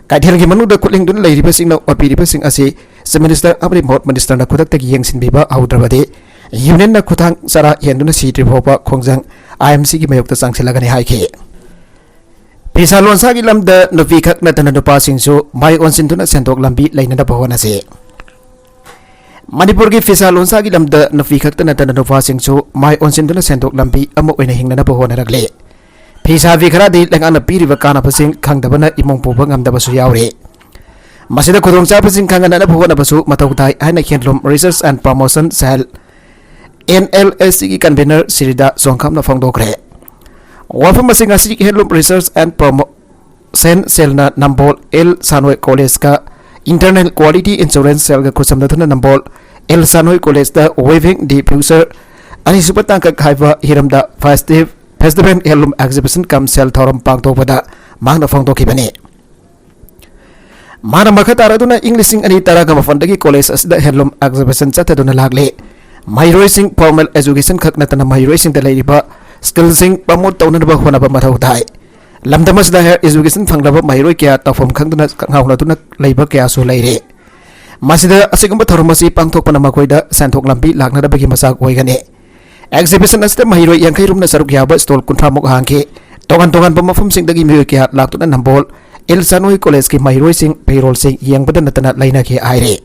ꯀꯩꯊꯦꯜꯒꯤ ꯃꯅꯨꯡꯗ ꯈꯨꯠꯂꯤꯡꯗꯨꯅ ꯂꯩꯔꯤꯕꯁꯤꯡꯅ ꯑꯣꯠꯄꯤꯔꯤꯕꯁꯤꯡ ꯑꯁꯤ ꯆꯤꯐ ꯃꯤꯅꯤꯁꯇꯔ ꯑꯃꯗꯤ ꯃꯍꯨꯠ ꯃꯤꯅꯤꯁꯇꯔꯅ ꯈꯨꯗꯛꯇꯒꯤ ꯌꯦꯡꯁꯤꯟꯕꯤꯕ ꯍꯧꯗ꯭ꯔꯕꯗꯤ ꯌꯨꯅꯤꯌꯟꯅ ꯈꯨꯊꯥꯡ ꯆꯔꯥ ꯍꯦꯟꯗꯨꯅ ꯁꯤꯗ꯭ꯔꯤ ꯐꯥꯎꯕ ꯈꯣꯡꯖꯪ ꯑꯥꯏ ꯑꯦꯝ ꯁꯤꯒꯤ ꯃꯥꯌꯣꯛꯇ ꯆꯪꯁꯤꯜꯂꯒꯅꯤ ꯍꯥꯏꯈꯤ꯫ ꯐꯤꯁꯥ ꯂꯣꯟꯁꯥꯒꯤ ꯂꯝꯗ ꯅꯨꯄꯤ ꯈꯛ ꯅꯠꯇꯅ ꯅꯨꯄꯥꯁꯤꯡꯁꯨ ꯃꯥꯏ ꯑꯣꯟꯁꯤꯟꯗꯨꯅ ꯁꯦꯟꯊꯣꯛ ꯂꯝꯕꯤ ꯂꯩꯅꯅꯕ ꯍꯣꯠꯅꯁꯤ꯫ ꯃꯅꯤꯄꯨꯔꯒꯤ ꯐꯤꯁꯥ ꯂꯣꯟꯁꯥꯒꯤ ꯂꯝꯗ ꯅꯨꯄꯤ ꯈꯛꯇ ꯅꯠꯇꯅ ꯅꯨꯄꯥꯁꯤꯡꯁꯨ ꯃꯥꯏ ꯑꯣꯟꯁꯤꯟꯗꯨꯅ ꯁꯦꯟꯊꯣꯛ ꯂꯝꯕꯤ ꯑꯃ ꯑꯣꯏꯅ ꯍꯤꯡꯅꯅꯕ ꯍꯣꯠꯅꯔꯛꯂꯤ꯫ ꯐꯤꯁꯥꯕꯤ ꯈꯔꯗꯤ ꯂꯩꯉꯥꯛꯅ ꯄꯤꯔꯤꯕ ꯀꯥꯟꯅꯕꯁꯤꯡ ꯈꯪꯗꯕꯅ ꯏꯃꯨꯡ ꯄꯨꯕ ꯉꯝꯗꯕꯁꯨ ꯌꯥꯎꯔꯤ꯫ ꯃꯁꯤꯗ ꯈꯨꯗꯣꯡꯆꯥꯕꯁꯤꯡ ꯈꯪꯍꯟꯅꯅꯕ ꯍꯣꯠꯅꯕꯁꯨ ꯃꯊꯧ ꯇꯥꯏ ꯍꯥꯏꯅ ꯍꯦꯟꯂꯨꯝ resources and promotion cell, N L S ꯁꯤꯒꯤ ꯀꯟꯚꯦꯅꯔ ꯁꯤꯔꯤꯗꯥ ꯆꯣꯡꯈꯝꯅ ꯐꯣꯡꯗꯣꯛꯈ꯭ꯔꯦ꯫ ꯋꯥꯐꯝ ꯑꯁꯤ ꯉꯁꯤ ꯍꯦꯟꯂꯨꯝ ꯔꯤꯁꯔꯁ ꯑꯦꯟ ꯄ꯭ꯔꯃꯣ-, ꯁꯦꯟ ꯁꯦꯜꯅ ꯅꯝꯕꯣꯜ ꯑꯦꯜ ꯁꯥꯅꯣꯏ ꯀꯣꯂꯦꯖꯀ, ꯏꯟꯇꯔꯅꯦꯜ ꯀ꯭ꯋꯥꯂꯤꯇꯤ ꯏꯟꯁꯨꯔꯦꯟꯁ ꯁꯦꯜꯒ ꯈꯨꯠꯁꯝꯅꯗꯨꯅ ꯅꯝꯕꯣꯜ ꯑꯦꯜ ꯁꯥꯅꯣꯏ ꯀꯣꯂꯦꯖꯇ Weaving the Future ꯑꯅꯤꯁꯨꯕ ꯇꯥꯡꯀꯛ ꯍꯥꯏꯕ ꯍꯤꯔꯝꯗ ꯐꯦꯁꯇꯤꯚ ꯐꯦꯁꯇꯤꯚꯦꯜ ꯍꯦꯟꯂꯨꯝ ꯑꯦꯛꯖꯤꯕꯤꯁꯟ ꯀꯝ ꯁꯦꯜ ꯊꯧꯔꯝ ꯄꯥꯡꯊꯣꯛꯄꯗ ꯃꯍꯥꯛꯅ ꯐꯣꯡꯗꯣꯛꯈꯤꯕꯅꯤ꯫ ꯃꯥꯅ ꯃꯈꯥ ꯇꯥꯔꯗꯨꯅ ꯏꯪ ꯂꯤꯁꯤꯡ ꯑꯅꯤ ꯇꯔꯥꯒ ꯃꯥꯄꯟꯗꯒꯤ ꯀꯣꯂꯦꯖ ꯑꯁꯤꯗ ꯍꯦꯟꯂꯨꯝ ꯑꯦꯛꯖꯤꯕꯤꯁꯟ ꯆꯠꯊꯗꯨꯅ ꯂꯥꯛꯂꯤ꯫ ꯃꯍꯩꯔꯣꯏꯁꯤꯡ ꯐꯣꯔꯃꯦꯜ ꯑꯦꯖꯨꯀꯦꯁꯟ ꯈꯛ ꯅꯠꯇꯅ ꯃꯍꯩꯔꯣꯏꯁꯤꯡꯗ ꯂꯩꯔꯤꯕ ꯁ꯭ꯀꯤꯜꯁꯤꯡ ꯄ꯭ꯔꯃꯣꯠ ꯇꯧꯅꯅꯕ ꯍꯣꯠꯅꯕ ꯃꯊꯧ ꯇꯥꯏ꯫ ꯂꯝꯗꯝ ꯑꯁꯤꯗ ꯍꯥꯌꯔ ꯑꯦꯖꯨꯀꯦꯁꯟ ꯐꯪꯂꯕ ꯃꯍꯩꯔꯣꯏ ꯀꯌꯥ ꯇꯧꯐꯝ ꯈꯪꯗꯅ ꯉꯥꯎꯅꯗꯨꯅ ꯂꯩꯕ ꯀꯌꯥꯁꯨ ꯂꯩꯔꯤ꯫ ꯃꯁꯤꯗ ꯑꯁꯤꯒꯨꯝꯕ ꯊꯧꯔꯝ ꯑꯁꯤ ꯄꯥꯡꯊꯣꯛꯄꯅ ꯃꯈꯣꯏꯗ ꯁꯦꯟꯊꯣꯛ ꯂꯝꯕꯤ ꯂꯥꯛꯅꯅꯕꯒꯤ ꯃꯆꯥꯛ ꯑꯣꯏꯒꯅꯤ꯫ ꯑꯦꯛꯖꯤꯕꯤꯁꯟ ꯑꯁꯤꯗ ꯃꯍꯩꯔꯣꯏ ꯌꯥꯡꯈꯩ ꯔꯣꯝꯅ ꯁꯔꯨꯛ ꯌꯥꯕ ꯁ꯭ꯇꯣꯜ ꯀꯨꯟꯊ꯭ꯔꯥ ꯃꯨꯛ ꯍꯥꯡꯈꯤ꯫ ꯇꯣꯉꯥꯟ ꯇꯣꯉꯥꯟꯕ ꯃꯐꯝꯁꯤꯡꯗꯒꯤ ꯃꯤꯑꯣꯏ ꯀꯌꯥ ꯂꯥꯛꯇꯨꯅ ꯅꯝꯕꯣꯜ ꯑꯦꯜ ꯁꯥꯅꯣꯏ ꯀꯣꯂꯦꯖꯀꯤ ꯃꯍꯩꯔꯣꯏꯁꯤꯡ ꯐꯤꯔꯣꯜꯁꯤꯡ ꯌꯦꯡꯕꯗ ꯅꯠꯇꯅ ꯂꯩꯅꯈꯤ ꯍꯥꯏꯔꯤ꯫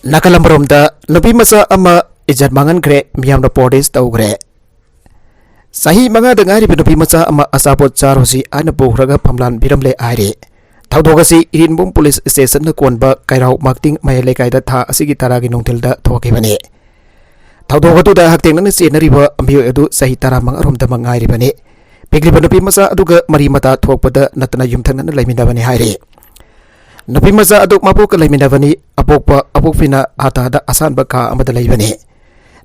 ꯅꯥꯀꯜ ꯑꯃꯔꯣꯝꯗ ꯅꯨꯄꯤ ꯃꯆꯥ ꯑꯃ ꯏꯖꯠ ꯃꯥꯡꯍꯟꯈ꯭ꯔꯦ, ꯃꯤꯌꯥꯝꯅ ꯄ꯭ꯔꯣꯇꯦꯁ ꯇꯧꯈ꯭ꯔꯦ꯫ ꯆꯍꯤ ꯃꯉꯥꯗ ꯉꯥꯏꯔꯤꯕ ꯅꯨꯄꯤ ꯃꯆꯥ ꯑꯃ ꯑꯆꯥꯄꯣꯠ ꯆꯥꯔꯨꯁꯤ ꯍꯥꯏꯅ ꯄꯨꯈ꯭ꯔꯒ ꯐꯝꯂꯥꯟ ꯄꯤꯔꯝꯂꯦ ꯍꯥꯏꯔꯤ꯫ ꯊꯧꯗꯣꯛ ꯑꯁꯤ ꯏꯔꯦꯟꯕꯨꯝ ꯄꯨꯂꯤꯁ ꯁ꯭ꯇꯦꯁꯟꯅ ꯀꯣꯟꯕ ꯀꯩꯔꯥꯎ ꯃꯥꯛꯇꯤꯡ ꯃꯌꯥꯏ ꯂꯩꯀꯥꯏꯗ ꯊꯥ ꯑꯁꯤꯒꯤ ꯇꯔꯥꯒꯤ ꯅꯨꯡꯊꯤꯜꯗ ꯊꯣꯛꯈꯤꯕꯅꯤ꯫ ꯊꯧꯗꯣꯛ ꯑꯗꯨꯗ ꯍꯛꯊꯦꯡꯅꯅ ꯆꯦꯟꯅꯔꯤꯕ ꯃꯤꯑꯣꯏ ꯑꯗꯨ ꯆꯍꯤ ꯇꯔꯥꯃꯉꯥ ꯔꯣꯝꯗꯃꯛ ꯉꯥꯏꯔꯤꯕꯅꯤ꯫ ꯄꯤꯛꯂꯤꯕ ꯅꯨꯄꯤ ꯃꯆꯥ ꯑꯗꯨꯒ ꯃꯔꯤ ꯃꯇꯥ ꯊꯣꯛꯄꯗ ꯅꯠꯇꯅ ꯌꯨꯝꯊꯪꯅꯅ ꯂꯩꯃꯤꯟꯅꯕꯅꯤ ꯍꯥꯏꯔꯤ꯫ ꯅꯨꯄꯤ ꯃꯆꯥ ꯑꯗꯨ ꯃꯕꯣꯛꯀ ꯂꯩꯃꯤꯟꯅꯕꯅꯤ꯫ ꯑꯄꯣꯛꯄ ꯑꯄꯣꯛꯄꯤꯅ ꯑꯥꯇꯥꯗ ꯑꯁꯥꯟꯕ ꯀꯥ ꯑꯃꯗ ꯂꯩꯕꯅꯤ꯫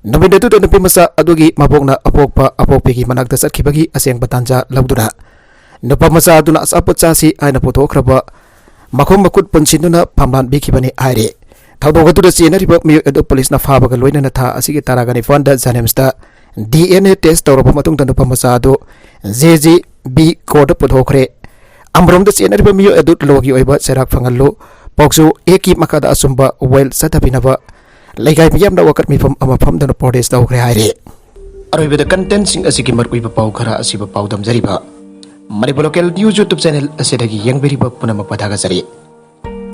ꯅꯨꯃꯤꯠ ꯑꯗꯨꯗ ꯅꯨꯄꯤ ꯃꯆꯥ ꯑꯗꯨꯒꯤ ꯃꯕꯣꯛꯅ ꯑꯄꯣꯛꯄ ꯑꯄꯣꯛꯄꯤꯒꯤ ꯃꯅꯥꯛꯇ ꯆꯠꯈꯤꯕꯒꯤ ꯑꯁꯦꯡꯕ ꯇꯥꯟꯖꯥ ꯂꯧꯗꯨꯅ ꯅꯨꯄꯥ ꯃꯆꯥ ꯑꯗꯨꯅ ꯑꯆꯥꯄꯣꯠ ꯆꯥꯁꯤ ꯍꯥꯏꯅ ꯄꯨꯊꯣꯛꯈ꯭ꯔꯕ ꯃꯈꯣꯡ ꯃꯈꯨꯠ ꯄꯨꯟꯁꯤꯟꯗꯨꯅ ꯐꯝꯂꯥꯟ ꯄꯤꯈꯤꯕꯅꯤ ꯍꯥꯏꯔꯤ꯫ ꯊꯧꯗꯣꯛ ꯑꯗꯨꯗ ꯆꯦꯟꯅꯔꯤꯕ ꯃꯤꯑꯣꯏ ꯑꯗꯨ ꯄꯨꯂꯤꯁꯅ ꯐꯥꯕꯒ ꯂꯣꯏꯅꯅ ꯊꯥ ꯑꯁꯤꯒꯤ ꯇꯔꯥꯒ ꯅꯤꯄꯥꯟꯗ ꯖꯦꯅꯤꯝꯁꯇ ꯗꯤ ꯑꯦꯟ ꯑꯦ ꯇꯦꯁ ꯇꯧꯔꯕ ꯃꯇꯨꯡꯗ ꯅꯨꯄꯥ ꯃꯆꯥ ꯑꯗꯨ ꯖꯦ ꯖꯤ ꯕꯤ ꯀꯣꯔꯠꯇ ꯄꯨꯊꯣꯛꯈ꯭ꯔꯦ꯫ ꯑꯃꯔꯣꯝꯗ ꯆꯦꯟꯅꯔꯤꯕ ꯃꯤꯑꯣꯏ ꯑꯗꯨ ꯂꯣꯒꯤ ꯑꯣꯏꯕ ꯆꯩꯔꯥꯛ ꯐꯪꯍꯜꯂꯨ, ꯄꯣꯛꯁꯣ ꯑꯦꯛꯀꯤ ꯃꯈꯥꯗ ꯑꯆꯨꯝꯕ ꯋꯦꯜ ꯆꯠꯊꯕꯤꯅꯕ ꯂꯩꯀꯥꯏ ꯃꯤꯌꯥꯝꯅ ꯋꯥꯀꯠ ꯃꯤꯐꯝ ꯑꯃ ꯐꯝꯗꯨꯅ ꯄ꯭ꯔꯣꯇꯦꯁ ꯇꯧꯈ꯭ꯔꯦ ꯍꯥꯏꯔꯤ꯫ ꯑꯔꯣꯏꯕꯗ ꯀꯟꯇꯦꯟꯁꯤꯡ ꯑꯁꯤꯒꯤ ꯃꯔꯨꯑꯣꯏꯕ ꯄꯥꯎ ꯈꯔ ꯑꯁꯤꯕꯨ ꯄꯥꯎꯗꯝꯖꯔꯤꯕ Manipur local news YouTube channel ꯑꯁꯤꯗꯒꯤ ꯌꯦꯡꯕꯤꯔꯤꯕ ꯄꯨꯝꯅꯃꯛꯄꯨ ꯊꯥꯒꯠꯆꯔꯤ꯫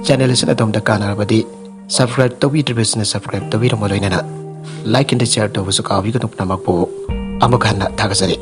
ꯆꯦꯅꯦꯜ ꯑꯁꯤꯅ ꯑꯗꯣꯝꯗ ꯀꯥꯟꯅꯔꯕꯗꯤ ꯁꯕꯁꯀ꯭ꯔꯥꯏꯕ ꯇꯧꯕꯤꯗ꯭ꯔꯤꯕꯁꯤꯅ ꯁꯕꯁꯀ꯭ꯔꯥꯏꯕ ꯇꯧꯕꯤꯔꯝꯕ ꯂꯣꯏꯅꯅ ꯂꯥꯏꯛ ꯑꯦꯟ ꯁꯤꯌꯔ ꯇꯧꯕꯁꯨ ꯀꯥꯎꯕꯤꯒꯅꯨ꯫ ꯄꯨꯝꯅꯃꯛꯄꯨ ꯑꯃꯨꯛ ꯍꯟꯅ ꯊꯥꯒꯠꯆꯔꯤ꯫